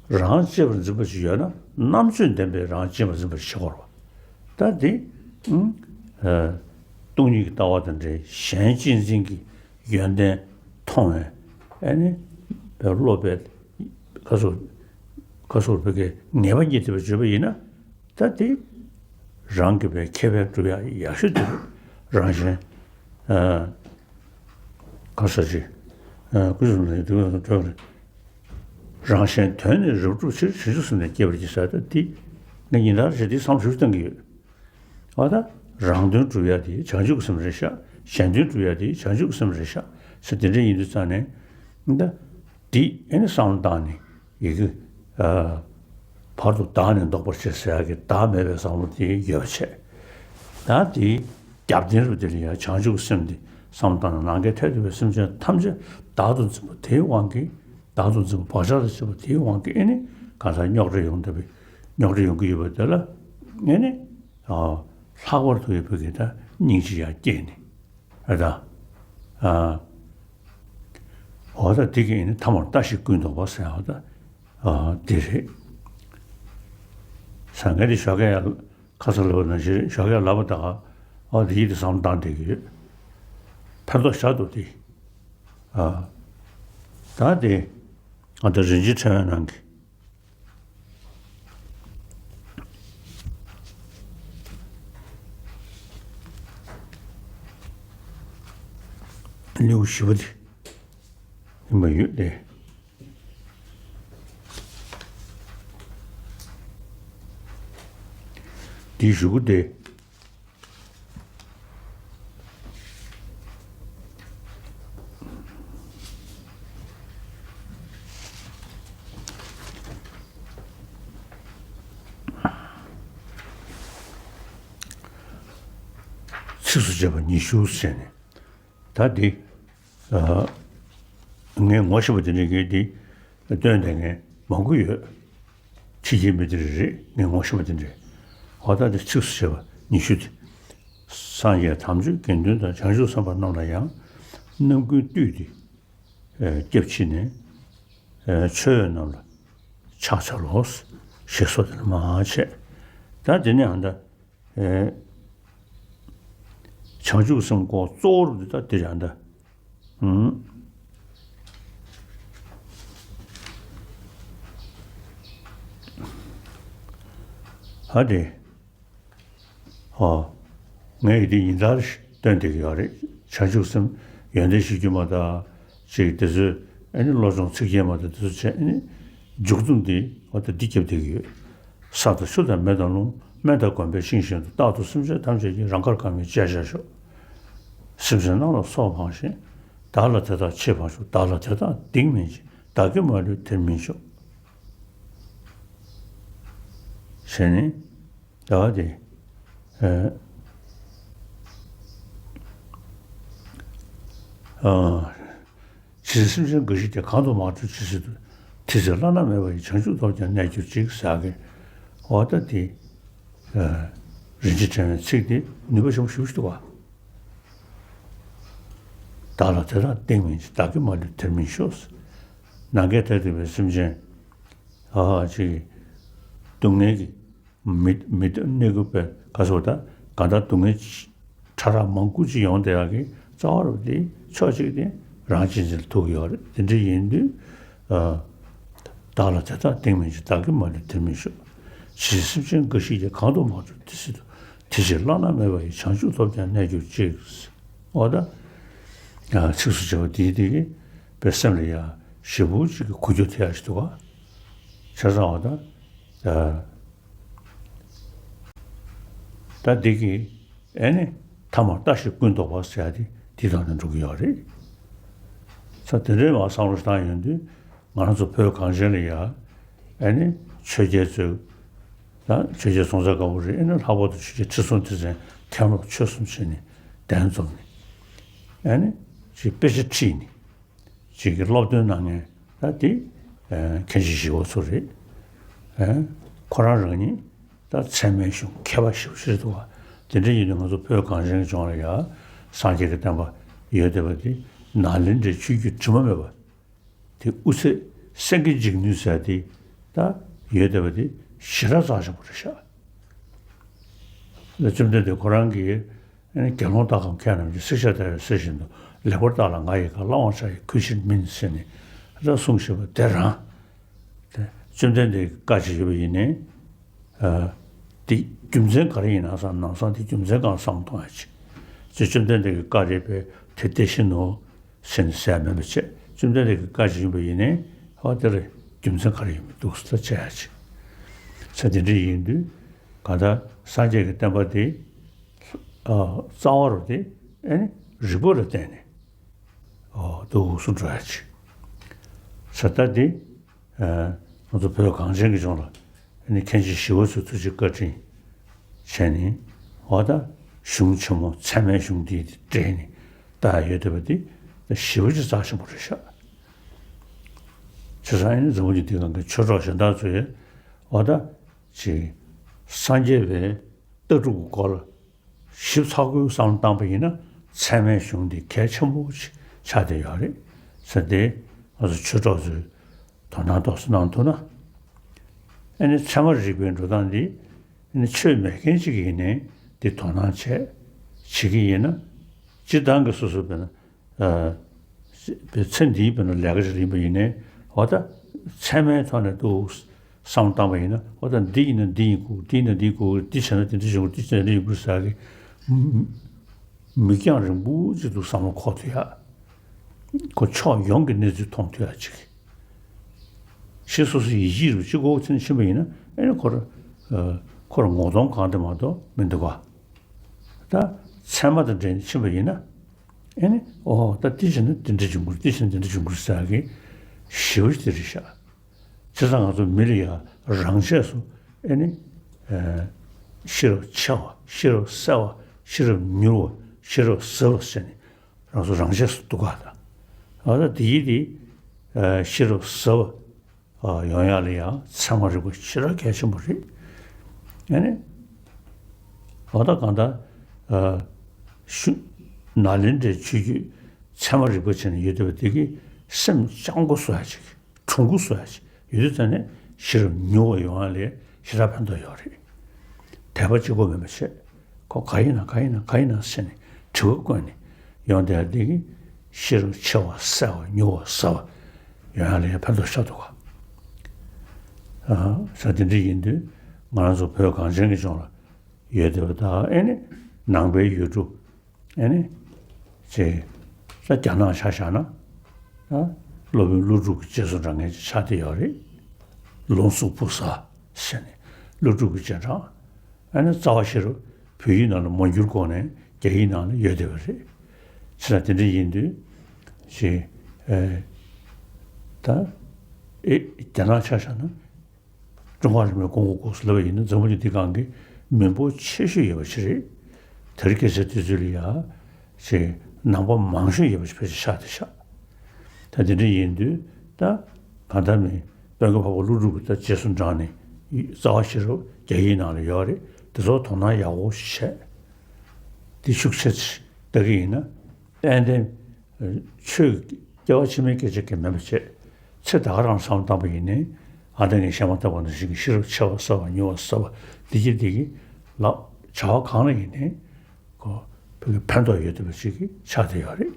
རང་གཅེས་པར་འཛིན་པ་ཞིག་ཡོད་ན་རྣམ་དཔྱོད་ལྡན་པས་རང་གཅེས་པར་འཛིན་པ་ཞིག་བྱེད་དགོས་རེད་པ། ད་དེ་ཨུམ་ཨ་སྟོང་ཉིད་ཀྱི་ལྟ་བ་དང་འབྲེལ། གཞན་གཅེས་འཛིན་གྱི་ཡོན་ཏན་མཐོང་བའི་ཨ་ནི་བློ་པའི་ཁ་སོ་ཁ་སོར་བོད་སྐད་ངེས་པ་རྙེད་ཐུབ་པ་བརྗོད་པ་ཡིན་ན། ད་དེ་རང་གི་བའི་ཁེ་ཕན་སྒྲུབ་ཡག་ཡག་ཤོས་དེ་རེད། རང་གཞན་ཨ་ག་ས་ཅི་ཨ་ཀུན་སློང་ལས་དུས་ཀྱང་གྲོལ་རེད། རང་གཞན་དོན་ནི་རབ་བསྒྲུབ་ཕྱིར། བྱང་ཆུབ་སེམས་ནི་བསྐྱེད་པར་བགྱི་ཟེར། ད་དེ་ངས་ཉིན་ལྟར་བྱས་དེ་བསམ་བློ་ཞིབ་བཏང་གི་ཡོད། འོ་ད་རང་དོན་སྒྲུབ་ཡ་དེ་བྱང་ཆུབ་སེམས་རེད་ཤག་གཞན་དོན་སྒྲུབ་ཡ་དེ་བྱང་ཆུབ་སེམས་རེད་ཤག་ཟེར་དེ་འདྲ་ཡིན་དུས་ཙང་ནས། ད་འདི་ཨེ་ནི་བསམ་བློ་བཏང་ནས་ཡི་གེ་ཨ་བར་དུ་བདག་ནི་བཟློག་པར་བྱེད་ཟེར་ཡ་གི་བདག་མེད་པའི་བསམ་བློ་དེ་ཡོད་པ་བྱས། ད་དེའི་རྒྱབ་རྟེན་རུ་དེ་ལ་ཡང་བྱང་ཆུབ་སེམས་དེ་བསམ་བློ་བཏང་ནས། ནམ་མཁའི་མཐས་གཏུགས་པའི་སེམས་ཅན་ཐམས་ཅད་བདག་ཏུ་འཛིན་པ་དེའི་དབང་གིས། བདག་ཏུ་འཛིན་པ་བག་ཆགས་དང་བཅས་པ་དེའི་དབང་གིས་ཨེ་ནི་གང་ཟག་རྙོག་དྲ་ཡོང་བསྡད་པའི་རྙོག་དྲ་ཡོང་གི་ཡོད་པ་དེ་ལ་ཨེ་ནི། ཨ། ལྷག་པར་དུ་ཡོད་པའི་གི་ད་སྙིང་རྗེ་ཡང་སྐྱེས་ནས། ཨ་ད། ཨ། འོ་ད་དེ་གི་ནི་ཐ་མར་ལྟ་ཞིག་ཀུན་རྟོག་པ་ཟེར་བ་ད། ཨ། དེ་རེད། ཟང་ངེ་དེ་ཞོགས་ཀས་ཡར་ཁ་ས་ལབ་པ་ནང་བཞིན་ཞོགས་ཀས་ལབ་པ་ད། ཨ། དེ་ཡིད་དུ་བསམ་བཏང་བསྡད་ཀྱི་ཡོད། ཕན་ཐོགས་ཞེ་དྲག་འདུག་དེ། ཨ། ད་དེ། ཨ། ད་རིན་ཆེན་ཕྲེང་བའི་ནང་གི་ལེའུ་བཞི་པ་དེ་ཡིན་པ་ཡོད་དེ། དེའི་གཞུག་གུ་དེ། ཚིགས་སུ་བཅད་པ་ཉི་ཤུ་ཟེར་ནས། ད་འདི། ཨ། ངས་ངོ་ཤེས་པ་དེ་འདྲ་གི་འདི་སྟོན་བསྡད་མཁན་མང་པོ་ཡོད། ཕྱི་རྒྱལ་མི་དེ་རེད། ངས་ངོ་ཤེས་པ་དེ་འདྲ། འོ་ད་འདི་ཚིགས་སུ་བཅད་པ་ཉི་ཤུ་དེ། སངས་རྒྱས་དམ་ཆོས་དགེ་འདུན་དང་། བྱང་ཆུབ་སེམས་དཔའ་རྣམས་ལ་ཡང་། རྣམ་ཀུན་བཏུད་དེ་སྐྱབས་མཆི་ནས། མཆོད་འོས་རྣམས་ལ་ཕྱག་འཚལ་ལོ། ཞེས་སོགས་དེ་ལ་མ་བྱས། ད་དེ་ནས་ཨ་ད། ཨེ། བྱང་ཆུབ་སེམས་སྐོར་གཙོ་བོར་འདི་ལྟ་དེ་རང་ད། ཨུམ། ཧ་དེ། ཨོ། ངས་ཡིད་དེ་ཡིན་ལྟར་སྟོན་བསྡད་ཀྱི་ཡོད་རེད། བྱང་ཆུབ་སེམས་ཡོན་ཏན་བཞི་བཅུ་མ་དག་ཅིག་དེ་ཚོས་ཨེ་ནི་བློ་སྦྱོང་ཚིག་བརྒྱད་མ་དག་དེ་ཚོ་བྱས་ཨེ་ནི་མཇུག་བསྡོམས་དེ་འོ་ད་འདི་རྒྱབ་བསྡད་ཀྱི་ཡོད། ས་དང་ཆུ་དང་མེ་དང་རླུང་། སྨན་དང་སྒོམ་པས་ཤིང་བཞིན་དུ། རྟག་ཏུ་སེམས་ཅན་ཐམས་ཅད་ཀྱི། རང་དགར་གང་མིན་བྱས་བཞག་ཤོག། སེམས་ཅན་རྣམས་ལ་སོགས་སྤངས་ཤིང་། བདག་ལ་དེ་དག་ཕྱིར་སྤང་ཤོག། བདག་ལ་དེ་དག་སྡིག་མིན་འབྱུང་། བདག་གིས་མ་ལུས་དེར་མི་སྐྱོ། ཟེར་ནས་ད་དེ། ཨ། ཇི་སྲིད་སེམས་ཅན་རྒ་ཤི་དེ། གང་དུ་མ་འགྲོ་ཇི་སྲིད་དུ། དེ་ཚེ་བླ་ན་མེད་པ་ཡི། བྱང་ཆུབ་ཐོབ་ཀྱང་གནས་གྱུར་ཅིག་ཟེར་གི། འོ་ད་དེ། ཨ། རིན་ཆེན་ཕྲེང་བའི་ཚིག་དེ་ནུས་པ་ཆེན་པོ་ཞེ་པོ་ཞིག་འདུག་ག་བདག་ལ་དེ་དག་སྡིག་མིན་འབྱུང་། བདག་གིས་མ་ལུས་དེར་མི་སྐྱོ། ནམ་མཁའི་མཐས་གཏུགས་པའི་སེམས་ཅན། ཨ་ཧ་ཅིག་སྡུག་བསྔལ་གྱི་ མི་མི་གནས་ཀྱི་པའི་ག་ཟེར་བ་ད་གང་ལྟར་སྡུག་བསྔལ་ཕྲ་རགས་མང་པོ་ཅིག་ཡོང་བསྡད་ཡག་གི་རྩ་བ་རུ་དེ་ཕྱོགས་གཅིག་དེ་རང་གཅེས་འཛིན་ལ་ཐུག་གི་ཡོད་རེད། དེ་འདྲ་ཡིན་དུས་ཨ། བདག་ལ་དེ་དག་གཏིང་མིན་འཇིགས། བདག་གིས་མ་ལུས་དེར་མི་ཞུགས། ཇི་སྲིད་སེམས་ཅན་འགའ་ཞིག་ཀྱང་། གང་དུ་མ་འགྲོ་དེ་སྲིད་དུ། དེ་ཕྱིར་བླ་ན་མེད་པ་ཡི། བྱང་ཆུབ་ཐོབ་ཀྱང་གནས་གྱུར་ཅིག། འོ་ད། ཚིགས་སུ་བཅད་པ་འདིའི་སྟེང་གི་པའི་སེམས་ལ་ཡ་ཞེ་པོ་ཅིག་གི་འགུལ་སྐྱོད་ཐེབས་ཡ་ཞིག་འདུག་ག་བྱས་ཙང་འོ་ད། ད་འདི་གི་ཨེ་ནི་ཐ་མར་ལྟ་ཞིག་ཀུན་རྟོག་པ་ཟེར་ཡ་དེ་འདི་དང་ནི་འགྲོ་གི་ཡོད་རེད། ས་དེ་འདྲའི་མ་བསམ་བློ་བཏང་ཡོང་དུས་ང་རང་ཚོ་བོད་གངས་ཅན་ལ་ཡ་ཨེ་ནི་ཆོས་རྒྱལ་ཚོས་ད་ཆོས་རྒྱལ་སྲོང་བཙན་སྒམ་པོ་རེད། ཨེ་ནི་ལྷག་པར་དུ་ཆོས་རྒྱལ་ཁྲི་སྲོང་ལྡེ་བཙན་མཁན་སློབ་ཆོས་གསུམ་བྱས་ནས་གདན་འཛོམས་ནས་ཨེ་ནི་ཅིག་དཔེ་ཆ་ཁྲིད་ནས། ཅིག་གི་སློབ་སྟོན་གནང་མཁན་ད་དེ་ཨ་མཁན་ཆེན་ཞི་བ་འཚོ་རེད། ཨ་ཁོ་རང་རང་ཉིད་ད་ཚད་མའི་གཞུང་མཁས་པ་ཞེ་པོ་ཞིག་རེད་འདུག་ག་དེ་འདྲ་ཡིན་དུས་ང་ཚོ་བོད་གངས་ཅན་གྱི་ལྗོངས་ལ་ཡ་སངས་རྒྱས་ཀྱི་བསྟན་པ་ཡོད་བསྡད་པ་དེ་ནཱ་ལེནྡྲའི་ཆོས་བརྒྱུད་དྲི་མ་མེད་པ་དེ་དབུ་ཚད་སེང་གེ་འཇིགས་ནུས་ཟེར་དེ་ད་ཡོད་བསྡད་པ་དེ་ཞེ་དྲག་རྩ་ཆེན་པོ་རེད་ཤག་ལ་བཅོམ་ལྡན་འདས་ཁོ་རང་གིས་ཨ་ནི་དགེ་སློང་དག་གམ་མཁས་རྣམས་ཀྱིས། ཚིག་བཅད་ལྟ་བའི་གསེར་བཞིན་དུ། ལེགས་པར་བརྟགས་ལ་ང་ཡི་བཀའ། བླང་བར་བྱ་ཡི་གུས་ཕྱིར་མིན་ཟེར་ནས་ད་གསུངས་བཞག་པ་དེ་རང་། དེ་བཅོམ་ལྡན་འདས་ཀྱིས་བཀའ་བྱེད་ཡོད་པ་ཡིན་ནའི་ཨ་དེ་རྒྱུ་མཚན་ག་རེ་ཡིན་ན་བསམ། ནམ་བསམ་དེ་རྒྱུ་མཚན་གང་བསམ་གཏོང་ཡ་ཅིག་ཅེས་བཅོམ་ལྡན་འདས་ཀྱི་བཀའ་རེད་པས་དེ་དེ་བཞིན་ནོ། ཟེར་ནས་ཟེར་མིན་པ་བྱས། བཅོམ་ལྡན་འདས་ཀྱི་བཀའ་ཅིག་ཡིན་པ་ཡིན་ནའི་ཧོ་དེ་ལ་རྒྱུ་མཚན་ག་རེ་ཡོད་མི་འདུག་ཟེར་བྱས་ཡ་ཅིག་ས་དེ་འདྲ་ཡིན་དུས་གང་ལྟར་སངས་རྒྱས་ཀྱི་བསྟན་པ་དེ་ཨ་རྩ་བ་རུ་དེ་ཨེ་ནི་རིགས་པ་ལ་བརྟེན་ནས་ཨོ་འདུག་སེ་འགྲོ་ཡ་ཅིག་ས་ད་དེ་ཨ་ང་ཚོ་བོད་གངས་ཅན་གྱི་ལྗོངས་ལ་ཨ་ནི་མཁན་ཆེན་ཞི་བ་འཚོས་ཐུགས་རྗེ་བཀའ་དྲིན་བྱས་ནས་འོ་ད་གཞུང་ཆེན་མོ་ཚད་མའི་གཞུང་འདི་འདྲེས་ནས་ད་ཡོད་བསྡད་པ་འདི་ཞེ་པོ་ཅིག་རྩ་ཆེན་པོ་རེད་ཤག་བྱས་ཙང་ཨ་ནི་འཛམ་བུ་གླིང་འདིའི་སྒང་གི་ཆོས་གྲོགས་གཞན་དག་ཚོས་འོ་ད་ཅིག་སངས་རྒྱས་པའི་ལྟ་གྲུབ་ཀྱི་སྐོར་ལ་ཞིབ་ཚགས་པོའི་བསམ་བློ་བཏང་པ་ཡིན་ན་ཚད་མའི་གཞུང་འདི་གལ་ཆེན་པོ་ཞིག་ཆགས་བསྡད་ཡོད་རེད་ཟེར་ཏེ་ང་ཚོ་ཆོས་གྲོགས་ཚོས་དོ་སྣང་ཏོག་ཙམ་གནང་ཐུབ་ན། ཨ་ནི་ཚད་མ་རིག་པའི་འགྲོ་སྟངས་འདི་ཨ་ནི་ཆོས་མེད་མཁན་ཅིག་ཡིན་ནའི་འདི་དོ་སྣང་བྱས་བྱེད་ཀྱི་ཡིན་ན་སྤྱིར་བཏང་གི་སོ་སོ་དཔེར་ན་ཨ་པའི་ཚེ་འདིའི་དཔེར་ན་ལས་ཀ་ཞིག་ཡིན་པ་ཡིན་ནའི་འོ་ད་ཚད་མའི་ཐོག་ནས་འདུག་བསམ་བློ་བཏང་པ་ཡིན་ན་འོ་ད་འདི་ཡིན་ན་འདི་ཡིན་དགོས། འདི་ཡིན་ན་འདི་དགོས། འདི་བྱས་ན་འདི་འདྲ་བྱེད་དགོས། འདི་བྱས་ན་འདི་ཡིན་དགོས་ཟེར་གི་མིག་རྒྱང་རིང་པོ་ཅིག་ཏུ་བསམ་བློ་འཁོར་ཐུབ་ཡ། ཁོ་ཕྱོགས་ཡོངས་ཀྱི་གནས་ཚུལ་མཐོང་ཐུབ་ཡ་ཅིག་ཞེས་སོ་སོའི་ཡིད་ཆེས་རུ་ཅིག་འོག་ཚུན་ཕྱིན་པ་ཡིན་ན་ཨེ་ནི་ཁོ་ར་ཨ་ཁོ་ར་ངོ་གདོང་གང་དེ་མ་གཏོགས་མི་འདུག་ག་ད་ཚད་མ་དང་འབྲེལ་ནས་ཕྱིན་པ་ཡིན་ན་ཨེ་ནི་ཨོ་ད་འདི་བྱས་ན་འདི་འདྲ་འབྱུང་གི་རེད། འདི་བྱས་ན་འདི་འདྲ་འབྱུང་གི་རེད་ཟེར་གི་ཞེ་པོ་ཅིག་དེ་རེད་ཤག་བྱས་ཙང་ང་ཚོ་མི་ལ་ཡ་རང་ཆས་སུ་ཨེ་ནི་ཨ་ཤེས་རབ་ཆེ་བ། ཤེས་རབ་གསལ་བ། ཤེས་རབ་མྱུར་བ། ཤེས་རབ་ཟབ་པ་ཟེར་ནས་རང་ཚོ་རང་ཆས་སུ་འདུག་ག་ད་ཨ་ད་དེ་ཡིན་དེ་ཨ་ཤེས་རབ་ཟབ་པ་ཨ་ཡོང་ཡ་ལ་ཡང་ཚད་མ་རིག་པ་ཞེ་དྲག་གལ་ཆེན་པོ་རེད། ཨ་ནི་འོ་ད་གང་ལྟར་ཨ་ཤུ་ནཱ་ལེནྡྲའི་ཆོས་བརྒྱུད་ཚད་མ་རིག་པ་བྱས་ནས་ཡོད་བསྡད་པ་དེ་གིས་སེམས་སྤྱང་པོ་བཟོ་ཡ་ཅིག་གྲུང་པོ་བཟོ་ཡ་ཅིག་ཡོད་དུས་ཙང་ནས་ཤེས་རབ་མྱུར་བ་ཡོང་བ་ལས་ཞེ་དྲག་ཕན་ཐོགས་ཡོད་རེད། དད་པ་གཅིག་པོ་མིན་པ་བྱས། ཁོ་ག་ཡིན་ན་ག་ཡིན་ན་ག་ཡིན་ན་ཟེར་ནས་དྲི་བ་བཀོད་ནས་ཡོང་བསྡད་ཡ་འདི་གིས་ཤེས་རབ་ཆེ་བ་གསལ་བ་མྱུར་བ་ཟབ་པ་ཡོང་ཡ་ལ་ཡང་ཕན་ཐོགས་ཤར་འདུག་ག་ཨ་ས་དེ་འདྲ་ཡིན་དུས་ང་རང་ཚོ་བོད་གངས་ཅན་གྱི་ལྗོངས་ལ་ཡོད་བསྡད་པ་དང་ཨེ་ནི་ནང་པའི་ཡུལ་གྲུ། ཨེ་ནི། ཅེས། ད་རྒྱ་ནག་ཆ་བཞག་ན། ད་སློབ་དཔོན་ཀླུ་སྒྲུབ་ཀྱི་རྗེས་སུ་འབྲང་མཁན་ཅིག་ཆགས་བསྡད་ཡོད་རེད། ལུང་གསུམ་ཕུག་གསར་ཟེར་ནས་ཀླུ་སྒྲུབ་ཀྱི་རྗེས་འབྲང་། ཨེ་ནི་རྩ་བ་ཤེས་རབ་བོད་ཡིག་ནང་ལ་མ་བསྒྱུར་གོང་ནས་རྒྱ་ཡིག་ནང་ལ་ཡོད་བསྡད་པ་རེད། བྱས་ཙང་དེ་འདྲ་ཡིན་དུས། ཅེས། ཨེ། ད། ཨེ། རྒྱ་ནག་ཆ་བཞག་ན། ཀྲུང་ཧྭ་རིག་གནས་ཀོང་པོ་སྐོར་སུ་ལབ་པ་ཡིན་ན་འཛམ་བུ་གླིང་འདི་སྒང་གི་མི་འབོར་ཆེ་ཤོས་ཡོད་པ་ཞིག་རེད། དེ་རིང་ཁ་སང་དུས་ཚོད་ལ་ཡ་ཞེས་ནང་པ་མང་ཤོས་ཡོད་པ་ཞིག་ཕལ་ཆེར་ཆགས་བསྡད་ཤག་ད་དེ་འདྲ་ཡིན་དུས་ད་གང་ལྟར་མིན་དཔལ་མགོན་འཕགས་པ་ཀླུ་སྒྲུབ་ཀྱི་ད་རྗེས་སུ་འབྲངས་ནས་རྩ་བ་ཤེས་རབ་རྒྱ་ཡིག་ནང་ལ་ཡོད་རེད། དེ་ཚོ་དོ་སྣང་ཡག་པོ་ཞིག་བྱས། དེ་ཤུགས་ཆེ་ཅིག་ལྟ་གི་ཡིན་ན། ཏན་ཏན་ཆོས་སྐྱེ་བ་ཕྱི་མའི་སྐད་ཆ་གང་མིན་པ་བྱས། ཚེ་ད་ག་རང་བསམ་བློ་བཏང་པ་ཡིན་ནའི་ ཨ་ད་ངས་བཤད་མ་ཐག་པ་ནང་བཞིན་གྱི་ཤེས་རབ་ཆེ་བ་གསལ་བ་ཉུང་བ་གསལ་བ་འདི་གྱིས་འདི་གིས་ལ་བྱ་བ་གང་ལ་ཡིན་ནའི་ཁོ་ཕན་ཐོགས་ཡོད་བསྡད་པ་ཅིག་གི་ཆགས་བསྡད་ཡོད་རེད།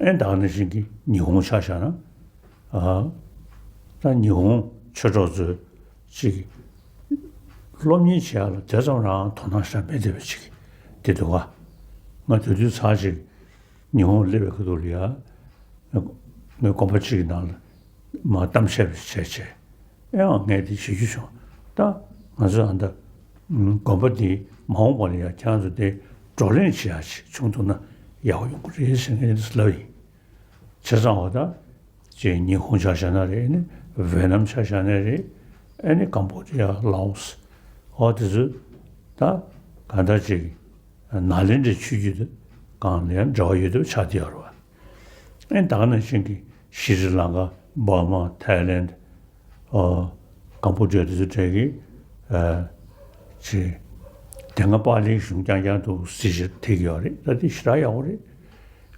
ཨེ་ད་ག་ནང་བཞིན་གྱི་ཉི་ཧོང་ཆ་བཞག་ན། ཨ། ད་ཉི་ཧོང་ཆོས་གྲོགས་ཚོས་ཅིག་སློབ་གཉེར་བྱེད་ཡག་ལ་དེ་ཙམ་རང་དོ་སྣང་ཤར་མེད་བསྡད་པ་ཅིག་དེ་འདུག་ག་ང་དེ་དུས་ཚར་ཅིག་ཉི་ཧོང་སླེབས་པའི་ཁ་ཐུག་ལ་ཡ། ངའི་དགོན་པ་གཅིག་གི་ནང་ལ་མར་གཏམ་བཤད་པ་བྱས་བྱས། ཨེ་ཨང་ངས་དེ་ཞུ་རྒྱུ་བྱུང་། ད་ང་ཚོས་ཨ་ད་དགོན་པ་འདི་མ་འོངས་པ་ལ་ཡ་ཁྱེད་རང་ཚོ་དེ་བགྲོ་གླེང་བྱེད་ཡག་ཅིག་བྱུང་ཐུབ་ན་ཡག་པོ་ཡོང་གི་རེད་ཟེར་ངས་དེ་ལབ་ཡིན། བྱས་ཙང་འོ་ད། ཅེས་ཉི་ཧོང་ཆ་བཞག་ན་རེད། ཨ་ནི་ཝེ་ནམ་ཆ་བཞག་ན་རེད། ཨ་ནི་ཀམ་པོ་ཌི་ཡ། ལའོ་སི། འོ་དེ་ཚོ་ད་གང་ལྟར་ཅིག་ནཱ་ལེནྡྲའི་ཆོས་བརྒྱུད་དེ་གང་ལ་ཡང་འབྲེལ་བ་ཡོད་བསྡད་པ་ཆགས་བསྡད་ཡོད་རེད་བ། ཨ་ནི་ད་ག་ནང་བཞིན་གྱི་ཤྲི་ལང་ཀ། འབར་མ། ཐའི་ལེནྡ། ཨོ། ཀམ་པོ་ཌི་ཡ་དེ་ཚོ་གྲས་ཀྱི། ཨ། ཅིག་དེ་སྔ་པཱ་ལིའི་གཞུང་རྐྱང་རྐྱང་དུ་གཟི་བརྗིད་ཐེབས་ཀྱི་ཡོད་རེད། ད་དེ་ཞེ་དྲག་ཡག་པོ་རེད།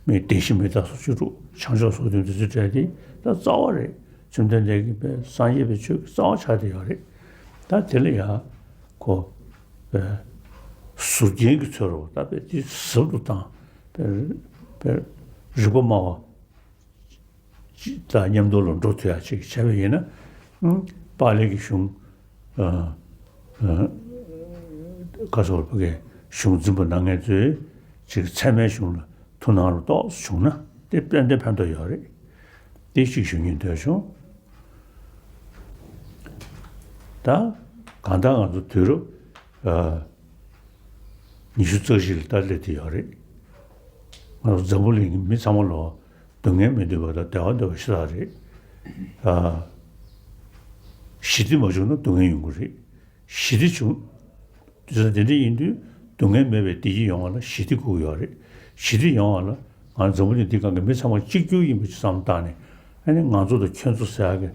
མི་བདེན་བཞི་མི་རྟག་སོགས་བཅུ་དྲུག་བྱང་ཆུབ་སོགས་དོན་དེ་ཚོ་གྲས་དེ་ད་རྩ་བ་རེད། བཅོམ་ལྡན་འདས་ཀྱི་དཔེ་སངས་རྒྱས་པའི་ཆོས་ཀྱི་རྩ་བ་ཆགས་བསྡད་ཡོད་རེད། ད་དེ་ལ་ཡ་ཁོ་དཔེ་ཟུར་རྒྱན་གྱི་ཚུལ་རོ། ད་དཔེ་དེ་ཟབ་ཏུ་བཏང་། དཔེ་དཔེ་རིག་པ་སྨྲ་བ་དང་མཉམ་དུ་ལ་འགྲོ་ཐུབ་ཡ་ཅིག་བྱས་པ་ཡིན་ན། ཨང་། པཱ་ལི་གི་གཞུང་། ཨ། ཨ། ཁ་སོར་བ་གའི་གཞུང་འཛིན་པ་གནང་མཁན་ཚོས་ཅིག་ཚད་མའི་གཞུང་ལ་ཐུགས་སྣང་རུ་ཏོག་ཙམ་བྱུང་ན་དེ་ཏན་ཏན་ཕན་ཐོགས་ཡོད་རེད། དེ་ཅིག་ཞུ་སྙིང་འདོད་བྱུང་། ད་གང་ལྟར་ང་ཚོ་དུས་རབས། ཨ། ཉི་ཤུ་རྩ་བཞི་ལ་ད་སླེབས་བསྡད་ཡོད་རེད། ང་ཚོ་འཛམ་བུ་གླིང་གི་མི་ཚང་མ་ལོ་སྡུག་བསྔལ་མི་འདོད་པ་དང་བདེ་བ་འདོད་པ་ཞེ་དྲག་རེད། ཨ། ཞི་བདེ་མ་བྱུང་ན་སྡུག་བསྔལ་ཡོང་གི་རེད། ཞི་བདེ་བྱུང་། དུས་ཚོད་དེ་འདྲ་ཡིན་དུས་སྡུག་བསྔལ་མེད་པའི་བདེ་སྐྱིད་ཡོང་བ་ལ་ཞི་བདེ་དགོས་ཀྱི་ཡོད་རེད། ཞི་བདེ་ཡོང་བ་ལ་ང་འཛམ་བུ་གླིང་འདི་སྒང་གི་མི་ཚང་མ་གཅིག་གྱུར་ཡིན་པ་ཅིག་བསམ་བློ་བཏང་ནས། ཨ་ནི་ང་ཚོ་དང་ཁྱོད་ཚོ་ཟེར་ཡག་གི་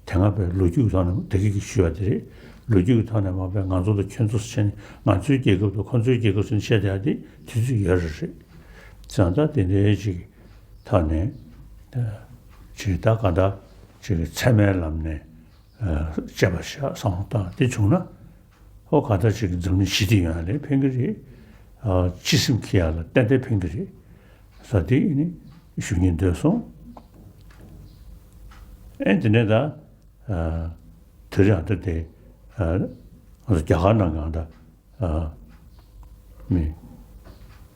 དེ་སྔ་བའི་ལོ་རྒྱུས་ཀྱི་ཐོག་ནས་དེ་གི་གི་ཞུ་བ་དེ་རེད། ལོ་རྒྱུས་ཀྱི་ཐོག་ནས་མ་དཔེ་ང་ཚོ་དང་ཁྱོད་ཚོ་བྱས་ནས་ང་ཚོའི་རྒྱལ་ཁབ་དང་ཁོ་ཚོའི་རྒྱལ་ཁབ་ཟེར་ནས་བཤད་བསྡད་ཡག་དེ་དུས་ཚོད་ཡོལ་རེད་རེད། བྱས་ཙང་ད་དེ་འདྲའི་ཅིག་ཐོག་ནས་ཅིག་ད་ག་ད་ཅིག་ཚད་མའི་ལམ་ནས་དཔྱད་པ་བཞག་བསམ་བློ་བཏང་དེ་བྱུང་ན། ཧོ་ག་ད་ཅིག་འཛམ་གླིང་ཞི་བདེ་ཡོང་ཡ་ལ་ཕན་གི་རེད། ཨ། སྤྱི་སེམས་འཁྱེར་ཡ་ལ་ཏན་ཏན་ཕན་གི་རེད། ས་དེ་ནི་ཞུ་སྙིང་འདོད་སོང་། ཨེ་དེ་ནས་ད། ཨ། དེ་རིང་ཨ་ད་དེ། ཨ། ང་ཚོ་རྒྱ་གར་ནང་གང་ད། ཨ། མི།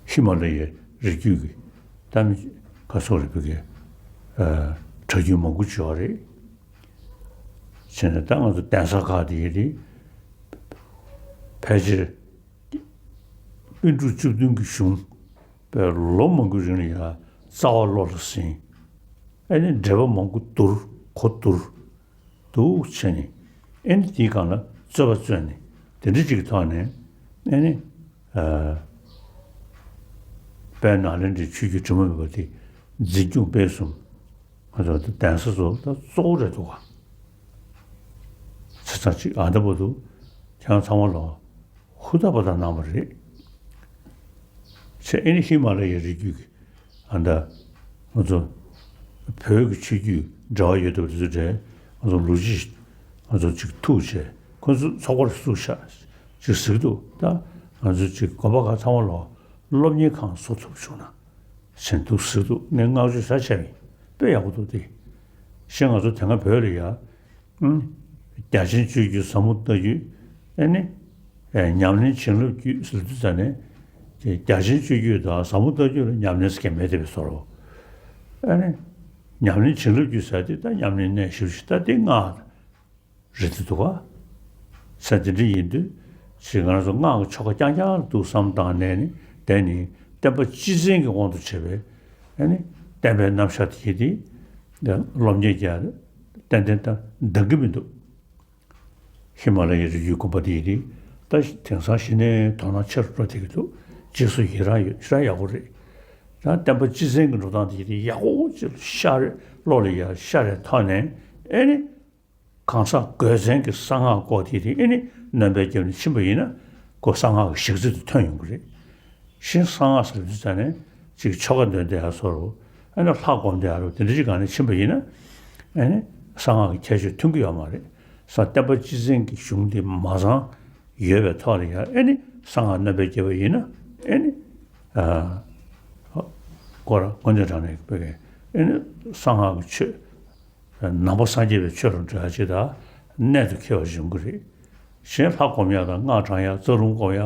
ཧི་མ་ལ་ཡའི་རི་རྒྱུད་ཀྱི་ད་མི་ག་སོགས་རེད་པ་གི། ཨ། གྲྭ་རྒྱུན་མང་པོ་ཅིག་ཡོད་རེད། བྱས་ནས་ད་ང་ཚོ་གདན་ས་ཁག་དེ་ཡིན་དེ། ཕལ་ཆེར་པཎ་གྲུབ་བཅུ་བདུན་གྱི་གཞུང་དཔེ་ལོ་མང་པོའི་རིང་ལ་ཡང་རྩ་བ་བློ་ལ་ཟིན། ཨ་ནི་འགྲེལ་པ་མང་པོ་བསྡུར། གོ་བསྡུར། འདུག་བྱས་ནས། ཨ་ནི་དེའི་སྒང་ལ་རྩོད་པ་རྩོད་ནས་དེ་འདྲ་ཅིག་གི་ཐོག་ནས། ཨ་ནི། ཨ། དཔལ་ནཱ་ལེནྡྲའི་ཆོས་བརྒྱུད་དྲི་མ་མེད་པ་དེ་འཛིན་སྐྱོང་སྤེལ་གསུམ། ང་ཚོ་གདན་ས་ཚོ་ད་གཙོ་བོ་རེད་འདུག་ག་བྱས་ཙང་ཅིག་ཨ་ད་བར་དུ་ཁྱེད་རང་ཚང་མ་ལ་ཧུར་ཐག་པ་དང་གནང་བ་རེད། བྱས་ཨེ་ནི་ཧི་མ་ལ་ཡའི་རི་རྒྱུད་ཀྱི་ཨ་ད་ང་ཚོ་བོད་ཀྱི་ཆོས་བརྒྱུད་འབྲེལ་བ་ཡོད་དུ་དེ་ཚོ་གྲས་ང་ཚོ་ལོ་རྒྱུས་ང་ཚོ་ཅིག་ཐུག་བྱས་ཁོ་ཚོ་ཚོགས་པར་བཙུགས་ཤག་ཅིག་ཟེར་གི་འདུག་ད་ང་ཚོ་ཅིག་དགོན་པ་ཁག་ཚང་མ་ལ་སློབ་གཉེར་ཁང་བཟོ་ཐུབ་བྱུང་ན། ཟེར་འདུག་ཟེར་འདུག་ངས་བསྔགས་བརྗོད་ཞེ་དྲག་བྱས་པ་ཡིན། དཔེ་ཡག་པོ་འདུག་སྟེ། གཞན་ང་ཚོ་དེ་སྔ་བོད་ལ་ཡ། ཨུམ། རྒྱ་ཆེན་སྤྱོད་བརྒྱུད་ཟབ་མོ་ལྟ་བརྒྱུད། ཨེ་ནི། ཨེ། ཉམས་ལེན་བྱིན་རླབས་བརྒྱུད་ཟེར་དུས་ཙ་ནས། དེ་རྒྱ་ཆེན་སྤྱོད་བརྒྱུད་དང་ཟབ་མོ་ལྟ་བརྒྱུད་ལ་ཉམས་ལེན་ཟེར་མཁན་མེད་དེ་བས་སོ་རོ། ཨེ་ནི། ཉམས་ལེན་བྱིན་རླབས་བརྒྱུད་ཟེར་དེ་ད་ཉམས་ལེན་གནས་ཞིབ་ཞིག་ད་དེ་སྔགས། རེད་དེ་འདུག་ག་ས་དེ་འདྲ་ཡིན་དུས་ཅིག་ང་རང་ཚོ་སྔགས་ཀྱི་ཆོ་ག་རྐྱང་རྐྱང་ལ་འདུག་བསམ་བཏང་ནས་ནི་དེ་ནི་བསྟན་པ་སྤྱི་བཙན་གྱི་དབང་དུ་བྱས་པའི་ཨ་ནི་བསྟན་པའི་རྣམ་གཞག་དེ་ཡིན་ཏེ། སློབ་གཉེར་རྒྱག་ཏན་ཏན་ད་འདང་གི་མི་འདུག་ཧི་མ་ལ་ཡའི་རི་རྒྱུད་དགོན་པ་དེ་ཡིན་ཏེ་ད་དེང་སང་གཞི་ནས་དོ་སྣང་ཆེ་རུ་འགྲོ་བསྡད་ཀྱི་འདུག་རྗེས་སུ་ཡི་རང་ཡོད་ཞེ་དྲག་ཡག་པོ་རེད། ད་བསྟན་པ་སྤྱི་བཙན་གྱི་འགྲོ་སྟངས་དེ་ཡིན་ཏེ་ཡག་པོ་ཅིག་ཤར་བློ་ལ་ཡ་ཤར་རེ་ཐོག་ནས་ཨེ་ནི། གང་ཟག་དགོས་མཚན་གྱི་གསང་སྔགས་སྐོར་དེ་དེ་ཨེ་ནི་སྣོན་པའི་རྒྱབ་ནས་ཕྱིན་པ་ཡིན་ན་ཁོ་གསང་སྔགས་ཀྱི་ཞག་ཚི་དེ་ཐོན་ཡོང་གི་རེད། གཞན་གསང་སྔགས་ཟེར་དུས་ཙ་ནས་ཅིག་ཆོ་ག་འདོན་བསྡད་ཡ་བཟོ་རུ་ཨེ་ནི་ལྷ་སྒོམ་བསྡད་ཡ་རུ་དེ་འདྲ་ཅིག་སྒང་ནས་ཕྱིན་པ་ཡིན་ན་ཨེ་ནི་ གསང་སྔགས་ཀྱི་ཁྱད་ཆོས་ཐོན་གྱི་ཡོད་མ་རེད། ས་བསྟན་པ་སྤྱི་བཙན་གྱི་གཞུང་འདི་མ་ཚང་ཡོད་པའི་ཐོག་ལ་ཡང་ཨེ་ནི་གསང་སྔགས་སྣོན་པ་བརྒྱབ་པ་ཡིན་ན་ཨེ་ནི། ཨ། སྐོར་དངོས་གནས་དྲང་གནས་ཀྱི་བོད་ཀྱི་ཨེ་ནི་གསང་སྔགས་ཀྱི་ཆོས། ནང་པ་སངས་རྒྱས་པའི་ཆོས་རུ་འགྲོ་ཡ་ཅིག་དང་གནད་དུ་འཁེལ་བ་ཡོང་གི་རེད། གཞན་ལྷ་སྒོམ་ཡ་དང་སྔགས་བགྲང་ཡ་རྩ་རླུང་སྒོམ་ཡ་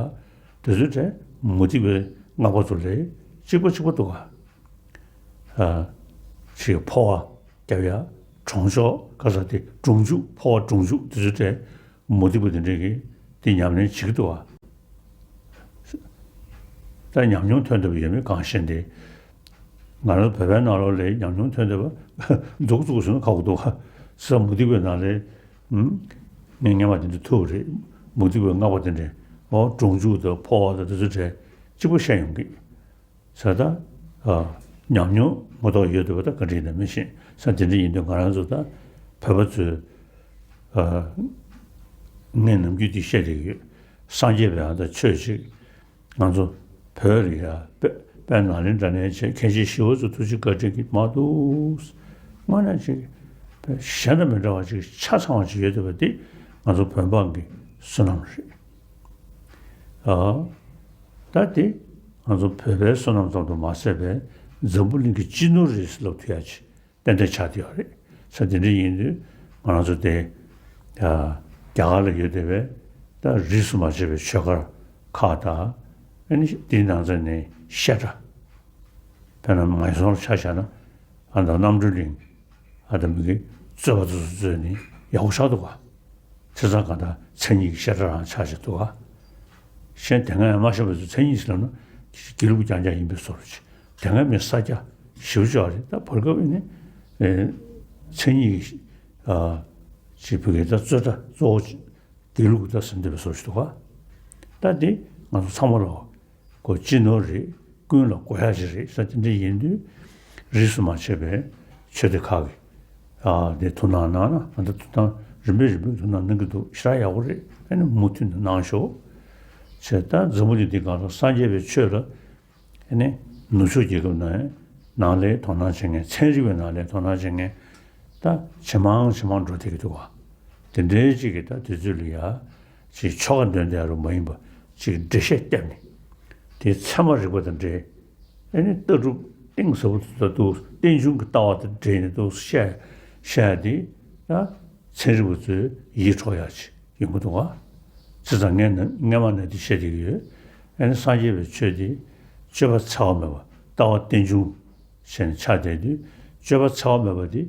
དེ་ཚོའི་གྲས་མུ་སྟེགས་པའི་སྔགས་པ་ཚོ་ལས་གཅིག་པ་གཅིག་པ་འདུག་ག་ཨ། ཅིག་འཕོ་བ་རྒྱབ་ཡ་གྲོང་ཆོག་ག་ས་དེ་སྒྲུབ་འཇུག་འཕོ་བ་སྒྲུབ་འཇུག་དེ་ཚོའི་གྲས་མུ་སྟེགས་པ་དེ་འདྲས་ཀྱིས་དེ་ཉམས་ལེན་བྱེད་ཀྱི་འདུག་ག་ད་ཉམས་མྱོང་ཐོན་ཐུབ་ཡོད་མེད་གང་ཤེས་ཏེ། ང་རང་བོད་པའི་ནང་ལོགས་ལ་ཉམས་མྱོང་ཐོན་ཐུབ་པ་འཛུགས་བཙུགས་སོང་ན་ཁག་པོ་འདུག་ག་ས་མུ་སྟེགས་པའི་ནང་ལ། ངས་སྔོན་མ་དེ་འདྲ་ཐུག་རེད། མུ་སྟེགས་པའི་སྔགས་པ་དེ་འདྲས་འོ་སྒྲུབ་འཇུག་དང་འཕོ་བ་དང་དེ་ཚོ་གྲས་གཅིག་པ་བཤད་ཡོང་གི་ས་ད། ཉམས་མྱོང་མ་གཏོགས་ཡོད་འདུག་པ་ད་ག་འདྲ་ཡིན་ན་མི་ཤེས་ས་དེ་འདྲ་ཡིན་དུས་ང་རང་ཚོ་ད་བོད་པ་ཚོས། ངས་ནམ་རྒྱུན་དེ་བཤད་བསྡད་ཀྱི་ཡོད། སངས་རྒྱས་པའི་ཨ་ད་ཆོས་ཅིག་ང་ཚོ་བོད་རིགས་ཡ་དཔེ་དཔེ་ནཱ་ལེནྡྲ་ནས་བྱས་མཁན་ཆེན་ཞི་བ་འཚོ་ཐུགས་རྗེ་བཀའ་དྲིན་གྱིས་མ་གཏོགས། དངོས་གནས་ཅིག་དཔེ་གཞན་དང་མི་འདྲ་བ་ཅིག་ཆ་ཚང་བ་ཅིག་ཡོད་བསྡད་པ་འདི་ང་ཚོ་བོད་འབངས་ཀྱི་བསོད་ནམས་རེད། ཨ། ད་དེ་ང་ཚོ་བོད་པའི་བསོད་ནམས་ཙམ་དུ་མ་ཟད་པའི་འཛམ་བུ་གླིང་གི་སྤྱི་ནོར་རེད་ཟེར་ལབ་ཐུབ་ཡ་ཅིག་ཏན་ཏན་ཆགས་བསྡད་ཡོད་རེད། ས་དེ་འདྲ་ཡིན་དུས་ང་རང་ཚོ་དེ་རྒྱ་གར་ལ་ཡོད་བསྡད་པའི་ད་རིས་སུ་མ་ཆད་པའི་ཆོས་སྒར་ཁག་དང་ཨ་ནི་དེའི་ནང་ཚན་ནས་བཤད་གྲྭ། དཔེར་ན་མ་ཡ་སོང་ལ་ཆ་བཞག་ན་ཨ་ད་རྣམ་གྲོལ་གླིང་ཨ་ད་མི་གི་རྩོད་པ་ཚོ་རྩོད་ནས་ཡག་པོ་ཆགས་འདུག་ག་བྱས་ཙང་གང་ལྟར་མཚན་ཉིད་ཀྱི་བཤད་གྲྭ་རང་ཆགས་བཞག་འདུག་ག་གཞན་དེ་སྔ་ཡང་མ་ཤེས་པ་ཚོས་མཚན་ཉིད་ཟེར་ལབ་ན་དགེ་ལུགས་རྐྱང་རྐྱང་ཡིན་པའི་བཟོ་འདྲ་ཅིག་དེ་སྔ་མི་ས་རྒྱ་ཞེ་པོ་ཅིག་རེད། ད་བར་སྐབས་ནི་མཚན་ཉིད་ཀྱི་ཅིག་བོད་ཀྱི་ད་རྩོད་གྲྭ་གཙོ་བོ་དགེ་ལུགས་ད་ཟེར་འདོད་པའི་བཟོ་ཅིག་འདུག་ག་ད་དེ་ང་ཚོ་ཚང་མ་ལ་གོ་སྤྱི་ནོར་རེད། ཀུན་ལ་གོ་ཡ་ཅིག་རེད་ས་དེ་འདྲ་ཡིན་དུས་རིས་སུ་མ་ཆད་པའི་ཆོས་སྡེ་ཁག་གི་ཨ་དེ་ཐུགས་སྣང་གནང་ན་ང་ད་ཐུགས་སྣང་རིམ་པས་རིམ་པས་ཐུགས་སྣང་གནང་གི་འདུག་ཞེ་དྲག་ཡག་པོ་རེད། ཨ་ནི་མུ་མཐུད་ནས་གནང་ཤོག་བྱས་ད་འཛམ་བུ་གླིང་འདི་སྒང་ལ་སངས་རྒྱས་པའི་ཆོས་ལ་ཨ་ནི་ནུབ་ཕྱོགས་རྒྱལ་ཁབ་ནང་ནང་ལའི་དོ་སྣང་བྱེད་མཁན་ཚན་རིག་པའི་ནང་ལའི་དོ་སྣང་བྱེད་མཁན་ད་ཇེ་མང་ཇེ་མང་འགྲོ་བསྡད་ཀྱི་འདུག་ག་དེ་འདྲའི་ཅིག་གི་ད་དུས་ཚོད་ལ་ཡ་ཅིག་ཆོ་ག་འདོན་བསྡད་རུ་མ་ཡིན་པ་ཅིག་འགྲེལ་བཤད་བརྒྱབ་ནས་དེ་ཚད་མ་རིག་པ་དང་འབྲེལ། ཨེ་ནི་ལྟ་གྲུབ་གཏིང་ཟབ་པོ་དེ་འདུག་རྟེན་འབྱུང་གི་ལྟ་བ་དང་འབྲེལ་ནས་འདུག་བཤད་བཤད་དེ་ད་ཚན་རིག་པ་ཚོས་ཡིད་འཕྲོག་ཡག་ཅིག་ཡོང་གི་འདུག་ག་བྱས་ཙང་ངས་ནི་སྔོན་མ་ནས་དེ་བཤད་བསྡད་ཀྱི་ཡོད། ཨེ་ནི་སངས་རྒྱས་པའི་ཆོས་དེ་སྤྱོད་པ་འཚེ་བ་མེད་པ་ལྟ་བ་རྟེན་འབྱུང་བྱས་ནས་ཆགས་བསྡད་དུས་སྤྱོད་པ་འཚེ་བ་མེད་པ་དེ་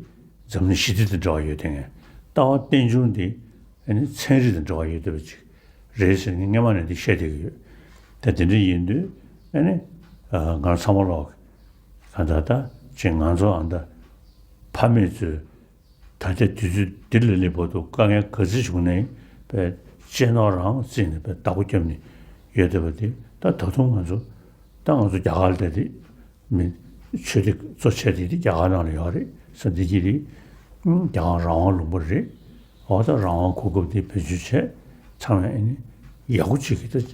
འཛམ་གླིང་ཞི་བདེ་དང་འབྲེལ་བ་ཡོད་དེ་ངས་ལྟ་བ་རྟེན་འབྱུང་དེ་ཨེ་ནི་ཚན་རིག་དང་འབྲེལ་བ་ཡོད་བསྡད་པ་ཅིག་རེད་ཟེར་ནས་སྔོན་མ་ནས་འདི་བཤད་བསྡད་ཀྱི་ཡོད། ད་དེ་འདྲ་ཡིན་དུས་ཨ་ནི་ང་ཚང་མ་ལོག་གང་ལྟར་ད་ཅིག་ང་ཚོ་ཨ་ད་ཕ་མེས་ཚོས་ད་ལྟའི་དུས་ཚོད་འདི་ལ་སླེབས་བར་དུ་དཀའ་ངལ་ག་ཚོད་བྱུང་ནའི་པའི་གཅེས་ནོར་རང་བརྩིས་ནས་པའི་བདག་པོ་བརྒྱབ་ནས་ཡོད་བསྡད་པ་དེ་ད་ད་དུང་ང་ཚོ་ད་ང་ཚོ་རྒྱ་གར་ལ་བསྡད་དེ། མི་ཆོས་སྡེ་གཙོ་ཆེ་དེ་དེ་རྒྱ་གར་ནང་ལ་ཡོད་རེད་ས་འདི་གི་རེད། རྒྱ་གར་རང་དབང་ལུང་པ་རེད། འོ་ད་རང་དབང་གོ་སྐབས་དེ་བེད་སྤྱོད་བྱས་ཚང་མས་ཨེ་ནི་ཡག་པོ་བྱེད་ཀྱི་ད་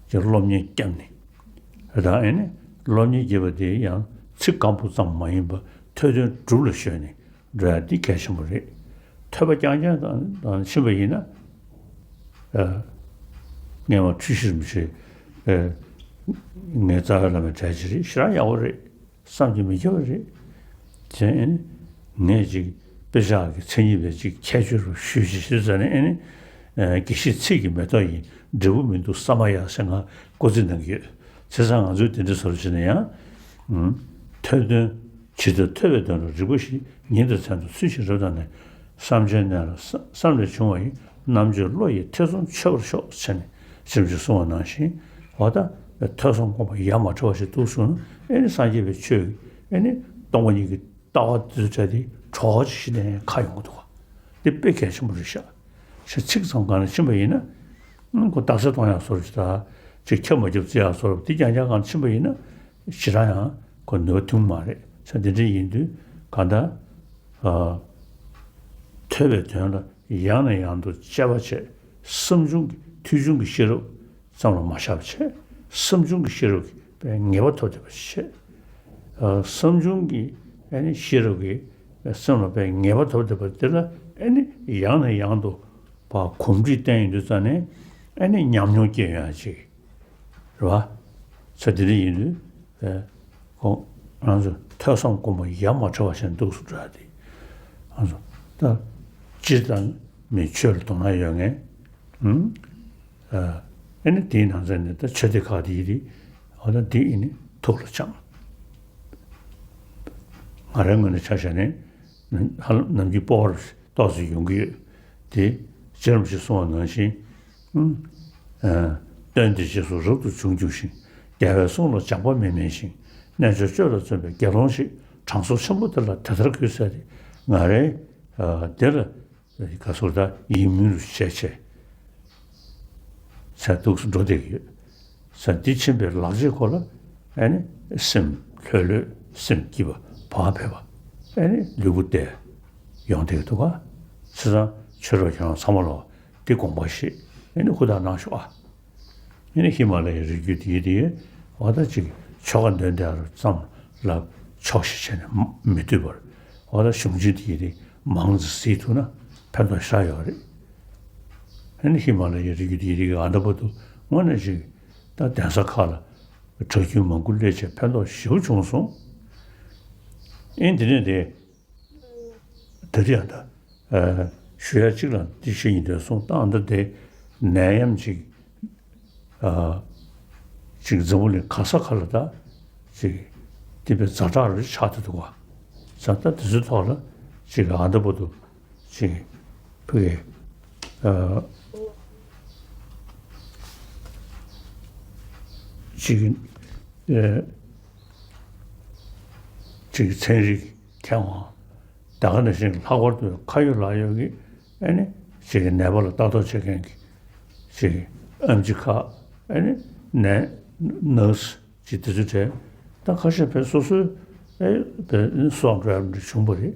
ཀྱི་སློབ་གཉེར་བརྒྱབ་ནས་ད་ཨེ་ནི་སློབ་གཉེར་བརྒྱབ་པ་དེ་ཡང་ཚིག་སྐམ་པོ་ཙམ་མ་ཡིན་པར་ཐོས་དོན་སྒྲུབ་ལ་གཞོལ་ནས་འགྲོ་ཡ་འདི་གལ་ཆེན་པོ་རེད། ཐོས་པ་རྐྱང་རྐྱང་དང་དང་ཕྱིན་པ་ཡིན་ན། ཨ། སྔོན་མ་འཁྲུལ་ཞིག་རིན་པོ་ཆེ། ཨ། ངའི་རྩ་བའི་བླ་མའི་གྲས་ཅིག་རེད་ཞེ་དྲག་ཡག་པོ་རེད། བསམ་གྱིས་མི་ཁྱབ་པ་རེད། དེ་ནས་ངས་ཅིག་དཔེ་ཆ་གི་མཚན་ཉིད་པའི་ཅིག་ཁྱད་ཆོས་རུ་ཞུས་ཅིག་ཞུས་ཟེར་ནས་ཨེ་ནི། ཨ། དགེ་བཤེས་ཚིག་གི་མེ་ཏོག་ཡིན་འབྲས་བུ་མི་འདུག་ས་མ་ཡ་ཟེར་ང་བཀོད་རྩིས་གནང་གི་ཡོད། བྱས་ཙང་ང་ཚོས་དེ་འདྲ་བཟོ་འདྲ་བྱས་ན་ཡང་། ཨུམ། ཐོས་དོན། ཇི་ལྟར་ཐོས་པའི་དོན་ལ་རིག་པ་བཞི། ཉིད་དང་མཚན་དང་ཚུལ་བཞིན་རབ་བརྟགས་ནས། བསམ་བྱའི་གནས་ལ་བསམ་ལས་བྱུང་བ་ཡི། རྣམ་དཔྱོད་བློ་ཡིས་ཐེ་ཚོམ་ཆོད་པར་ཤོག་ཟེར་ནས་སེམས་ཀྱིས་གསུངས་པ་ནང་བཞིན་འོ་ད་ཐོས་བསམ་སྒོམ་པ་ཡ་མ་བྲལ་བ་ཞིག་འདུག་གསུངས་ན་ཨེ་ནི་སངས་རྒྱས་པའི་ཆོས་ཀྱི་ཨེ་ནི་སྟོང་པ་ཉིད་ཀྱི་ལྟ་བ་འདི་ཚོ་བྲལ་ཏེ་གྲོགས་ཅིག་ཤི་ནས་ཁ་ཡོང་གི་འདུག་ག་དེ་དཔེ་གལ་ཆེན་པོ་རེད་ཤག་ཞེས་ཚིག་ཙམ་སྒང་ལ་ཕྱིན་པ་ཡིན་ན། ཁོ་རྟགས་གསལ་གཏོང་ཡག་བཟོ་འདྲ་ཅིག་དང་། ཅིག་ཁྱབ་མ་ཁྱབ་བརྩི་ཡག་བཟོ་འདྲ་དེ་རྐྱང་རྐྱང་སྒང་ལ་ཕྱིན་པ་ཡིན་ན། ཞེ་དྲག་ཡང་ཁོ་ནུས་པ་ཐོན་མ་རེད། ས་དེ་འདྲ་ཡིན་དུས་གང་ལྟར། ཨ། ཐོས་པའི་དོན་ལ་ཡང་ནས་ཡང་དུ་དཔྱད་པ་བྱས། བསམ་བྱུང་གི་ཐོས་བྱུང་གི་ཤེས་རབ་ཙམ་ལ་མ་བཞག་པ་བྱས། བསམ་བྱུང་གི་ཤེས་རབ་ཀྱི་ངེས་པ་ཐོབ་བསྡད་པ་བྱས། ཨ། བསམ་བྱུང་གི་ཨ་ནི་ཤེས་རབ་ཀྱི་ སེམས་ལ་དཔེ་ངེས་པ་ཐོབ་བསྡད་པ་དེ་ལ་ཨེ་ནི་ཡང་ནས་ཡང་དུ་ཕར་གོམས་འདྲིས་བསྟེན་ཡོང་དུས་ཙང་ནས་ཨེ་ནི་ཉམས་མྱོང་སྐྱེ་ཡོང་ཡ་ཅིག་རེད་བ། ཚེ་འདི་འདྲ་ཡིན་དུས་ཨེ་ཁོང་ང་ཚོ་ཐོས་བསམ་སྒོམ་པ་ཡ་མ་བྲལ་བ་ཞིག་འདུག་སུ་འགྲོ་ཡ་དེ་ང་ཚོ་ད་སྤྱིར་བཏང་མི་ཆོས་ལ་དོ་སྣང་ཡོད་མཁན་ཨུམ། ཨ་ཨེ་ནི་དེའི་ནང་ཚན་ནས་ད་ཆོས་སྡེ་ཁག་དེ་ཡི་རིགས་འོ་ད་འདི་ཨེ་ནི་ཐུགས་ལ་བཅངས། ང་རའི་ངོས་ནས་ཆ་བཞག་ནས་ཧ་ལམ་ནམ་རྒྱུན་སྤོབས་པ་ཏོག་ཙམ་ཡོང་གི་ཡོད། དེ་རྗེ་རིན་པོ་ཆེས་གསུངས་པ་ནང་བཞིན་ཨུམ། ཨ་སྟོན་ཏེ་རྗེས་སུ་རབ་ཏུ་བྱུང་བྱུང་ཞིང་། རྒྱལ་བའི་གསུང་ལ་སྦྱངས་པ་མི་དམན་ཞིང་། རྣལ་འབྱོར་སྤྱོད་ལ་བརྩོན་པའི་དགེ་སློང་ཞིག། དྲང་སྲོང་ཆེན་པོ་དེ་ལ་དེ་ལྟར་གུས་ཟེར་ཏེ་ང་རའི་ཨ་དེ་ལ་ག་ཟེར་ད་ཡིད་སྨོན་རུ་བྱས་བྱས་ཟེར་འདུག་སེ་འགྲོ་བསྡད་ཀྱི་ཡོད། ཟེར་འདི་ཕྱིན་པའི་ལག་རྗེས་ཁོ་ལ་ཨེ་ནི་སེམས་ལྷོད་ལྷོད་སེམས་སྐྱིད་པ་བག་ཕེབས་པ་ཨེ་ནི་ལུས་པོ་བདེ་ཡོང་བསྡད་ཀྱི་འདུག་ག་བྱས་ཙང་ཆོས་གྲོགས་ཁྱེད་རང་ཚང་མ་ལ་འདི་དགོངས་པ་བཞེས་ཨེ་ནི་ཧུར་ཐག་གནང་ཤོག་ཨ། ཨེ་ནི་ཧི་མ་ལ་ཡའི་རི་རྒྱུད་དེ་དེ་འོ་ད་ཅིག་ཆོ་ག་འདོན་དེ་ཙམ་ལ་ཆོག་ཤེས་བྱས་ནས་མི་སྡོད་པར་འོ་ད་གཞུང་ཆེན་དེ་དེ་མང་ཙམ་གཟིགས་ཐུབ་ན་ཕན་ཐོགས་ཤ་ཡོད་རེད། ཨེ་ནི་ཧི་མ་ལ་ཡའི་རི་རྒྱུད་དེ་དེ་གི་ཨ་ད་བར་དུ་དངོས་གནས་ཅིག་ད་གདན་ས་ཁག་ལ་གྲྭ་རྒྱུན་མང་པོ་སླེབས་བྱས་ཕན་ཐོགས་ཞེ་པོ་བྱུང་སོང་། ཨེ་འདི་ནས་དེ། དེ་རེད་ཡ་ད། ཨ་ཞུ་ཡ་གཅིག་ལ་འདི་ཞུ་ཡིན་དོན་སོང་ད་ཨ་མདའ་དེ་ནད་ཡམས་ཅིག་ཨ་ཅིག་འཛམ་བུ་གླིང་ག་ས་ག་ལ་ད་ཅིག་དེ་པའི་ཛ་དྲག་རུ་ཆགས་ཏེ་འདུག་བ། ཙང་ད་དེ་ཚོའི་ཐོག་ལ་ཅིག་ཨ་མདའ་བར་དུ་ཅིག་ཕ་གི་ཨ་ཅིག་ཨ་ཅིག་ཚན་རིག་མཁས་དབང་ད་ག་ནང་བཞིན་ལྷག་པར་དུ་ཁ་ཡོད་ལག་ཡོད་ཀྱི་ཨ་ནི་ཅིག་ནད་པ་ལ་ལྟ་རྟོག་བྱེད་མཁན་གྱི་ཅིག་ཨེམ་ཆི་ཁག་ཨ་ནི་ནས་ནར་སི་ཅིག་དེ་ཚོའི་གྲས་ད་ཁ་ཤས་བས་སོ་སོའི་ཨེ་བས་སོགས་འགྲོ་ཡ་འདྲ་བྱུང་བ་རེད།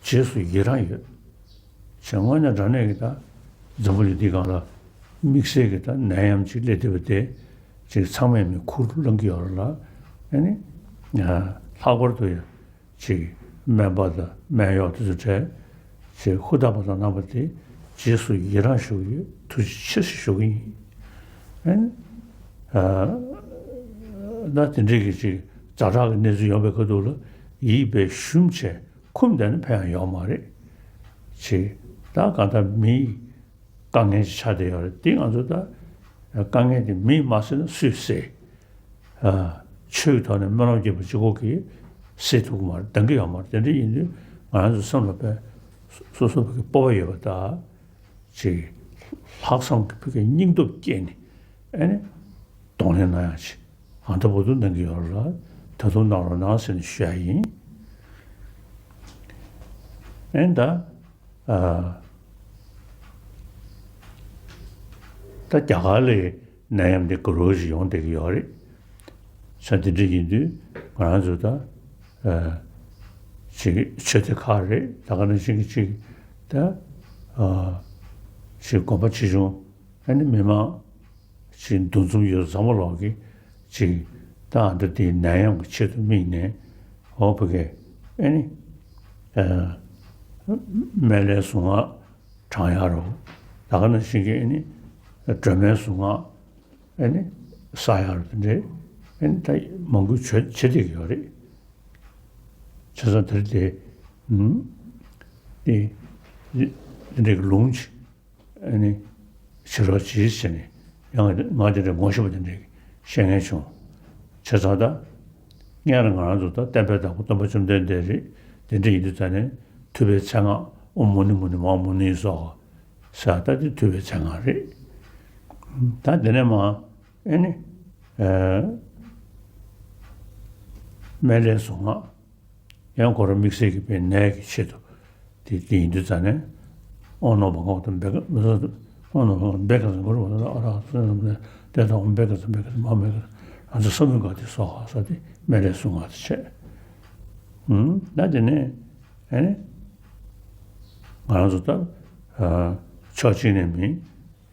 རྗེས་སུ་ཡི་རང་ཡོད། བྱས་དངོས་གནས་དྲང་གནས་ཀྱི་ད་འཛམ་བུ་གླིང་འདི་སྒང་ལ་དམིགས་བསལ་གྱི་ད་ནད་ཡམས་ཅིག་སླེབས་བསྡད་པ་དེ་ཅིག་ཚང་མས་མི་ཁུར་བླང་གི་ཡོད་རེད་ལ་ཨ་ནི་ལྷག་པར་དུ་ཡ། ཅིག་སྨན་པ་དང་སྨན་གཡོག་དེ་ཚོ་གྲས་ཅིག་ཧུར་ཐག་པ་དང་རྣམ་པ་དེ་རྗེས་སུ་ཡི་རང་ཞུ་གི་ཡོད། ཐུགས་རྗེ་ཆེ་ཞེས་ཞུ་གི་ཡིན། ཨ་ནི་ཨ་ད་དེ་འདྲའི་གི་ཅིག་ཛ་དྲག་གི་གནས་ཚུལ་ཡོང་པའི་ཁ་ཐུག་ལ་ཡིད་དཔེ་ཞུམ་བྱས་འཁུམས་བསྡད་ན་ཕན་ཡང་ཡོད་མ་རེད། ཅིག་ད་གང་ལྟར་མི་དཀའ་ངལ་ཅིག་ཆགས་བསྡད་ཡོད་རེད། དེ་ང་ཚོ་ད་དཀའ་ངལ་དེ་མིས་མ་སེལ་ན་སུས་སེལ། ཨ་ཆོས་ཀྱི་ཐོག་ནས་སྨོན་ལམ་བརྒྱབ་པ་གཅིག་པོ་གིས་སེལ་ཐུབ་ཀྱི་མ་རེད། འདང་གི་ཡོད་མ་རེད། དེ་འདྲ་ཡིན་དུས་ང་རང་ཚོ་སེམས་ལ་དཔེ་སོ་སོ་བོད་ཀྱི་སྤོབས་པ་ཡོད་པ་དང་ཅིག་ལྷག་བསམ་གྱི་བོད་ཀྱི་སྙིང་སྟོབས་བསྐྱེད་ནས་ཨ་ནི་གདོང་ལེན་གནང་ཡག་ཅིག་ཨ་མདའ་བར་དུ་གནང་གི་ཡོད་རེད་ལ་ད་དུང་གནང་རོགས་གནང་ཟེར་ནས་ཞུ་ཡ་ཡིན། ཨ་ནི་ད། ཨ་ད་རྒྱ་གར་ལ་ནད་ཡམས་འདི་དགའ་རབ་ཅིག་ཡོང་བསྡད་ཀྱི་ཡོད་རེད། ས་འདི་འདྲ་ཡིན་དུས་ང་རང་ཚོ་ད་ཨ་ཅིག་ཆོས་སྡེ་ཁག་རེད། ད་ག་ནང་བཞིན་གྱི་ཅིག་ད་ཨ་ཅིག་དགོན་པ་ཆེ་ཆུང་ཨ་ནི་མི་མང་ཅིག་འདུ་འཛོམས་ཡོད་ཚང་མ་ལོག་གི་ཅིག་ད་ཨ་འདྲ་དེའི་ནད་ཡམས་ཀྱི་ཆེད་དུ་དམིགས་ནས་འོ་བོད་སྐད་ཨ་ནི་ཨ་སྨན་བླའི་གཟུངས་སྔགས་བགྲང་ཡ་རོ། ད་ག་ནང་བཞིན་གྱི་ཨ་ནི་སྒྲོལ་མའི་གཟུངས་སྔགས་ཨ་ནི་བསགས་ཡ་རོ། དེ་འདྲའི་ཨ་ནི་ད་མང་པོ་བྱེད་བྱེད་བསྡད་ཀྱི་ཡོད་རེད། བྱས་ཙང་དེར་དེ་ཨུམ་དེ་དེ་འདྲའི་ལུང་ཅིག་ཨ་ནི་ཕྱི་རོལ་ཇི་ཟེར་ནས་ཡང་ང་དེ་འདྲའི་ངོ་ཤེས་པ་དེ་འདྲའི་བཤད་མཁན་བྱུང་། བྱས་ཙང་ད་སྔོན་ལ་ང་རང་ཚོ་ད་བསྟན་པའི་བདག་པོ་སྟོན་པ་བཅོམ་ལྡན་འདས་རེད། དེ་འདྲ་ཡིན་དུས་ད་ནས་ཐུབ་པའི་མཚན་སྔགས་ཨོཾ་མུ་ནི་མུ་ནི་མ་ཧཱ་མུ་ནི་སྭཱ་ཧཱ་ཟེར་ད་དེ་ཐུབ་པའི་མཚན་སྔགས་རེད། ད་དེ་ནས་མ་ཨ་ནི་ཨ་སྨན་བླའི་གཟུངས་སྔགས། ཡང་ཁོ་རང་དམིགས་བསལ་གྱི་པའི་ནད་ཀྱི་ཆེད་དུ་དེ་དེ་ཡིན་དུས་ཙང་ནས་ཨོ་ནོ་བྷ་ག་ཝ་ཏ་བྷེ་ཀ་ཨོ་ནོ་བྷ་ག་ཝ་ཏ་བྷེ་ཀ་ཙམ་གུ་རུ་བྷ་ད་ཨ་ར་སུ་ནམ་ནས་དེ་དང་བྷེ་ཀ་ཙམ་བྷེ་ཀ་ཙམ་མ་བྷེ་ཀ་ཙམ་ང་ཚོ་ས་མུ་ག་དེ་སོ་ཧ་ས་དེ་སྨན་བླའི་གཟུངས་སྔགས་དེ་བྱས། ཨུམ་ད་དེ་ནས་ཨ་ནི་ང་རང་ཚོ་ད་ཕྱོགས་གཅིག་ནས་མིན།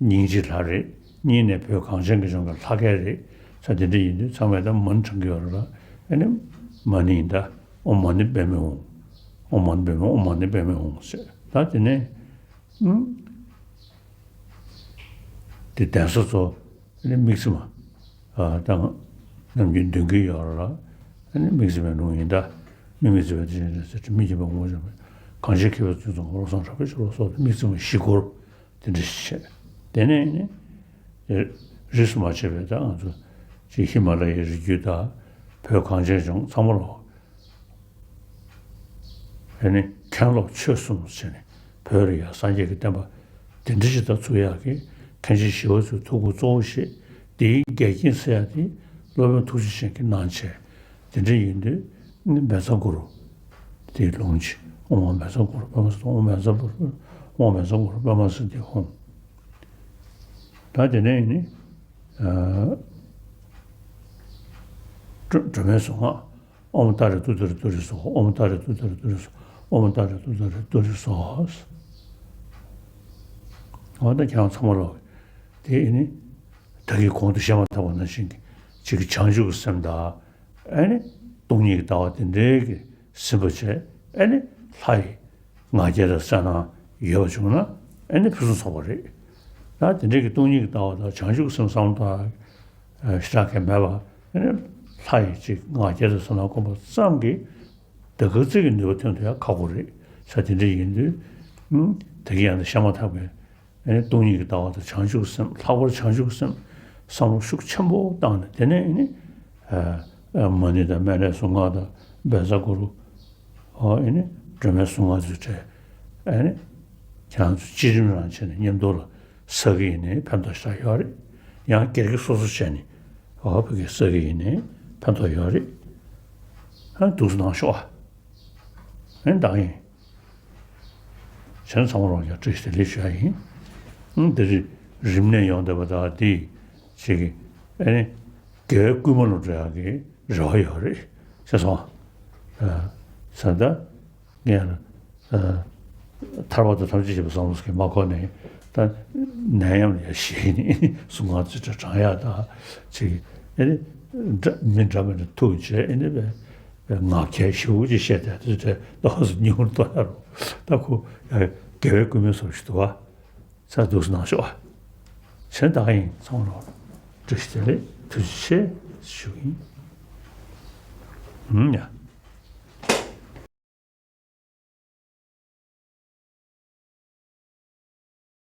སྙིང་རྗེ་ལྷ་རེད། གཉིས་ནས་བོད་གངས་ཅན་གྱི་ལྗོངས་ཀྱི་ལྷ་སྐལ་རེད། ས་དེ་འདྲ་ཡིན་དུས་ཚང་མས་ད་མ་ཎི་བགྲང་གི་ཡོད་རེད་ལ། ཨ་ནི་མ་ཎི་ཡིན་ད་ཨོཾ་མ་ཎི་པདྨེ་ཧཱུྃ། ཨོཾ་མ་ཎི་པདྨེ་ཧཱུྃ། ཨོཾ་མ་ཎི་པདྨེ་ཧཱུྃ་ཟེར། ད་དེ་ནས་ཨུམ། དེ་གདན་ས་ཚོ་ཨ་ནི་དམིགས་བརྩེ་མ། ཨ་ད་ནམ་རྒྱུན་འདོན་གྱི་ཡོད་ར། ཨ་ནི་དམིགས་བརྩེ་མའི་ལུང་ཡིན་ད། དམིགས་མེད་བརྩེ་བའི་བདེ་ཆེན་འདྲེན་ཟེར་ཏེ། མི་མཁྱེན་པ་ངོ་བོ་འཇོམས་པའི། གང་ཕྱིར་མཁས་པའི་ཚུལ་ཙམ་མགོན། བློ་བཟང་གྲགས་པའི་ཕྱིར་རོ་སོགས་ཏེ། དམིགས་བརྩེ་མ་བཞི་སྐོར་དེ་འདྲ་ཞིག་བྱས། དེ་ནས་ནི་རིས་སུ་མ་ཆད་པའི་ད་ང་ཚོ་ཅིག་ཧི་མ་ལ་ཡའི་རི་རྒྱུད་དང་བོད་གངས་ཅན་ལྗོངས་ཚང་མ་ལོ། ཨ་ནི་མཁན་སློབ་ཆོས་གསུམ་ཟེར་ནས་བོད་ལ་ཡང་སངས་རྒྱས་ཀྱི་བསྟན་པ་དེ་འདྲ་ཞིག་ད་ཚུགས་ཡག་གི་མཁན་ཆེན་ཞི་བ་འཚོའི་ཐུགས་ཁུར་གཙོ་བོ་བཞེས། དེའི་འགལ་རྐྱེན་སེལ་ཡག་དེ་སློབ་དཔོན་ཐུགས་རྗེ་ཅན་གྱིས་གནང་བྱས། དེ་འདྲ་ཡིན་དུས་ནི་བཛྲ་གུ་རུ་དེའི་ལུང་ཆེ། ཨོཾ་མ་བཛྲ་གུ་རུ་པདྨ་སིདྡྷི། ཨོཾ་བཛྲ་གུ་རུ། ཨོཾ་བཛྲ་གུ་རུ་པདྨ་སིདྡྷི་ཧཱུྃ། ད་དེ་ནས་ནི་ཨ་སྒྲོལ་མའི་གཟུངས་སྔགས། ཨོཾ་ཏཱ་རེ་ཏུཏྟཱ་རེ་ཏུ་རེ་སྭཱ་ཧཱ། ཨོཾ་ཏཱ་རེ་ཏུཏྟཱ་རེ་ཏུ་རེ་སྭཱ་ཧཱ། ཨོཾ་ཏཱ་རེ་ཏུཏྟཱ་རེ་ཏུ་རེ་སྭཱ་ཧཱ། འོ་ད་ཁྱེད་རང་ཚང་མ་ལོ། དེ་ནི་ད་གིན་གོང་དུ་བཤད་མ་ཐག་པ་ནང་བཞིན་གྱི་ཅིག་གི་བྱང་ཆུབ་ཀྱི་སེམས་དང་། ཨ་ནི་སྟོང་ཉིད་ཀྱི་ལྟ་བ་དེ་འདྲའི་གི་སེམས་པ་བྱས། ཨ་ནི་ལྷ་ཡི་ང་རྒྱལ་དང་བསོད་ནམས་ཡོད་པ་བྱུང་ན། ཨ་ནི་ཕུན་སུམ་ཚོགས་པ་རེད། ད་དེ་འདྲའི་གི་སྟོང་ཉིད་ཀྱི་ལྟ་བ་དང་བྱང་ཆུབ་ཀྱི་སེམས་བསམ་བློ་བཏང་ཞེ་དྲག་གི་མེད་པ། ཨ་ནི་ལྷ་ཡི་ཅིག་ང་རྒྱལ་དང་བསོད་ནམས་བསྒོམ་པ་ཙམ་གྱིས་ད་ག་ཚོད་ཀྱི་ནུས་པ་ཐོན་ཐུབ་ཡག་ཁག་པོ་རེད། ས་དེ་འདྲ་ཡིན་དུས་ཨ་ད་གིན་ཡང་ད་བཤད་མ་ཐག་པའི། ཨ་ནི་སྟོང་ཉིད་ཀྱི་ལྟ་བ་དང་བྱང་ཆུབ་སེམས། ལྷག་པར་བྱང་ཆུབ་སེམས་བསམ་བློ་ཤུགས་ཆེན་པོ་བཏང་ནས། དེ་ནས་ཨ་ནི་ཨ་ཨ་མ་ཎི་དང་མཎྜལ་གཟུངས་སྔགས་དང་བཛྲ་གུ་རུ། ཨ་ནི་སྒྲོལ་མའི་གཟུངས་སྔགས་ཚུལ་བྲལ། ཨ་ནི་ཁྱེད་རང་ཚོ་བསྐྱེད་རིམ་རང་བྱས་ནས་མཉམ་དུ་ལ་བསགས་ཀྱི་ཡིན་ནའི་ཕན་ཐོགས་ཞེ་དྲག་ཡོད་རེད། ཡང་སྒེར་གྱི་སོ་སོ་བྱས་ནས་ཨ་ཕ་གི་བསགས་ཀྱི་ཡིན་ནའི་ཕན་ཐོགས་ཡོད་རེད། ཨ་འདུག་སེ་གནང་ཤོག་ཨ། ཨ་ནི་ད་ག་ཡིན། གཞན་ཚང་མ་ལོ་ཡང་བཀྲ་ཤིས་བདེ་ལེགས་ཞུ་ཡ་ཡིན། ཨང་། འདི་རི་རིམས་ནད་ཡོང་བསྡད་པ་དག་འདི་ཅིག་གི་ཨ་ནི་དགེ་བའི་བསྐུལ་མ་ལ་འགྲོ་ཡག་གི་རེ་བ་ཡོད་རེད་ཤེས་སོང་། ཨ་ས་ད་ངས་ལ་ཨ་ཐར་པ་དང་ཐམས་ཅད་མཁྱེན་པ་བསམ་བློ་ཟེར་མཁན་མ་གོ་ནས། ད་ནད་ཡམས་ལ་ཡ་ཞེད་ནས་གཟུངས་སྔགས་ཚུལ་བྲལ་བགྲང་ཡག་དང་ཅིག་ཨ་ནི་འདྲ་མི་འདྲ་མི་འདྲ་ཐུག་བྱས། ཨ་ནི་བས་ངག་འཁྱལ་ཞེ་པོ་ཅིག་བཤད་བསྡད་དུས་དེ་ཏོག་ཙམ་སྙིང་རུས་གཏོང་ཡ་རུ། ད་ཁོ་ཡ་དགེ་བའི་བསྐུལ་མའི་བཟོ་ཞིག་འདུག་བ། ས་འདུག་སེ་གནང་ཤོག་ཨ། གཞན་ད་ག་ཡིན། ཚང་མ་ལ་བཀྲ་ཤིས་བདེ་ལེགས། ཐུགས་རྗེ་ཆེ་ཞུ་གི་ཡིན། ཨུམ་ཡ།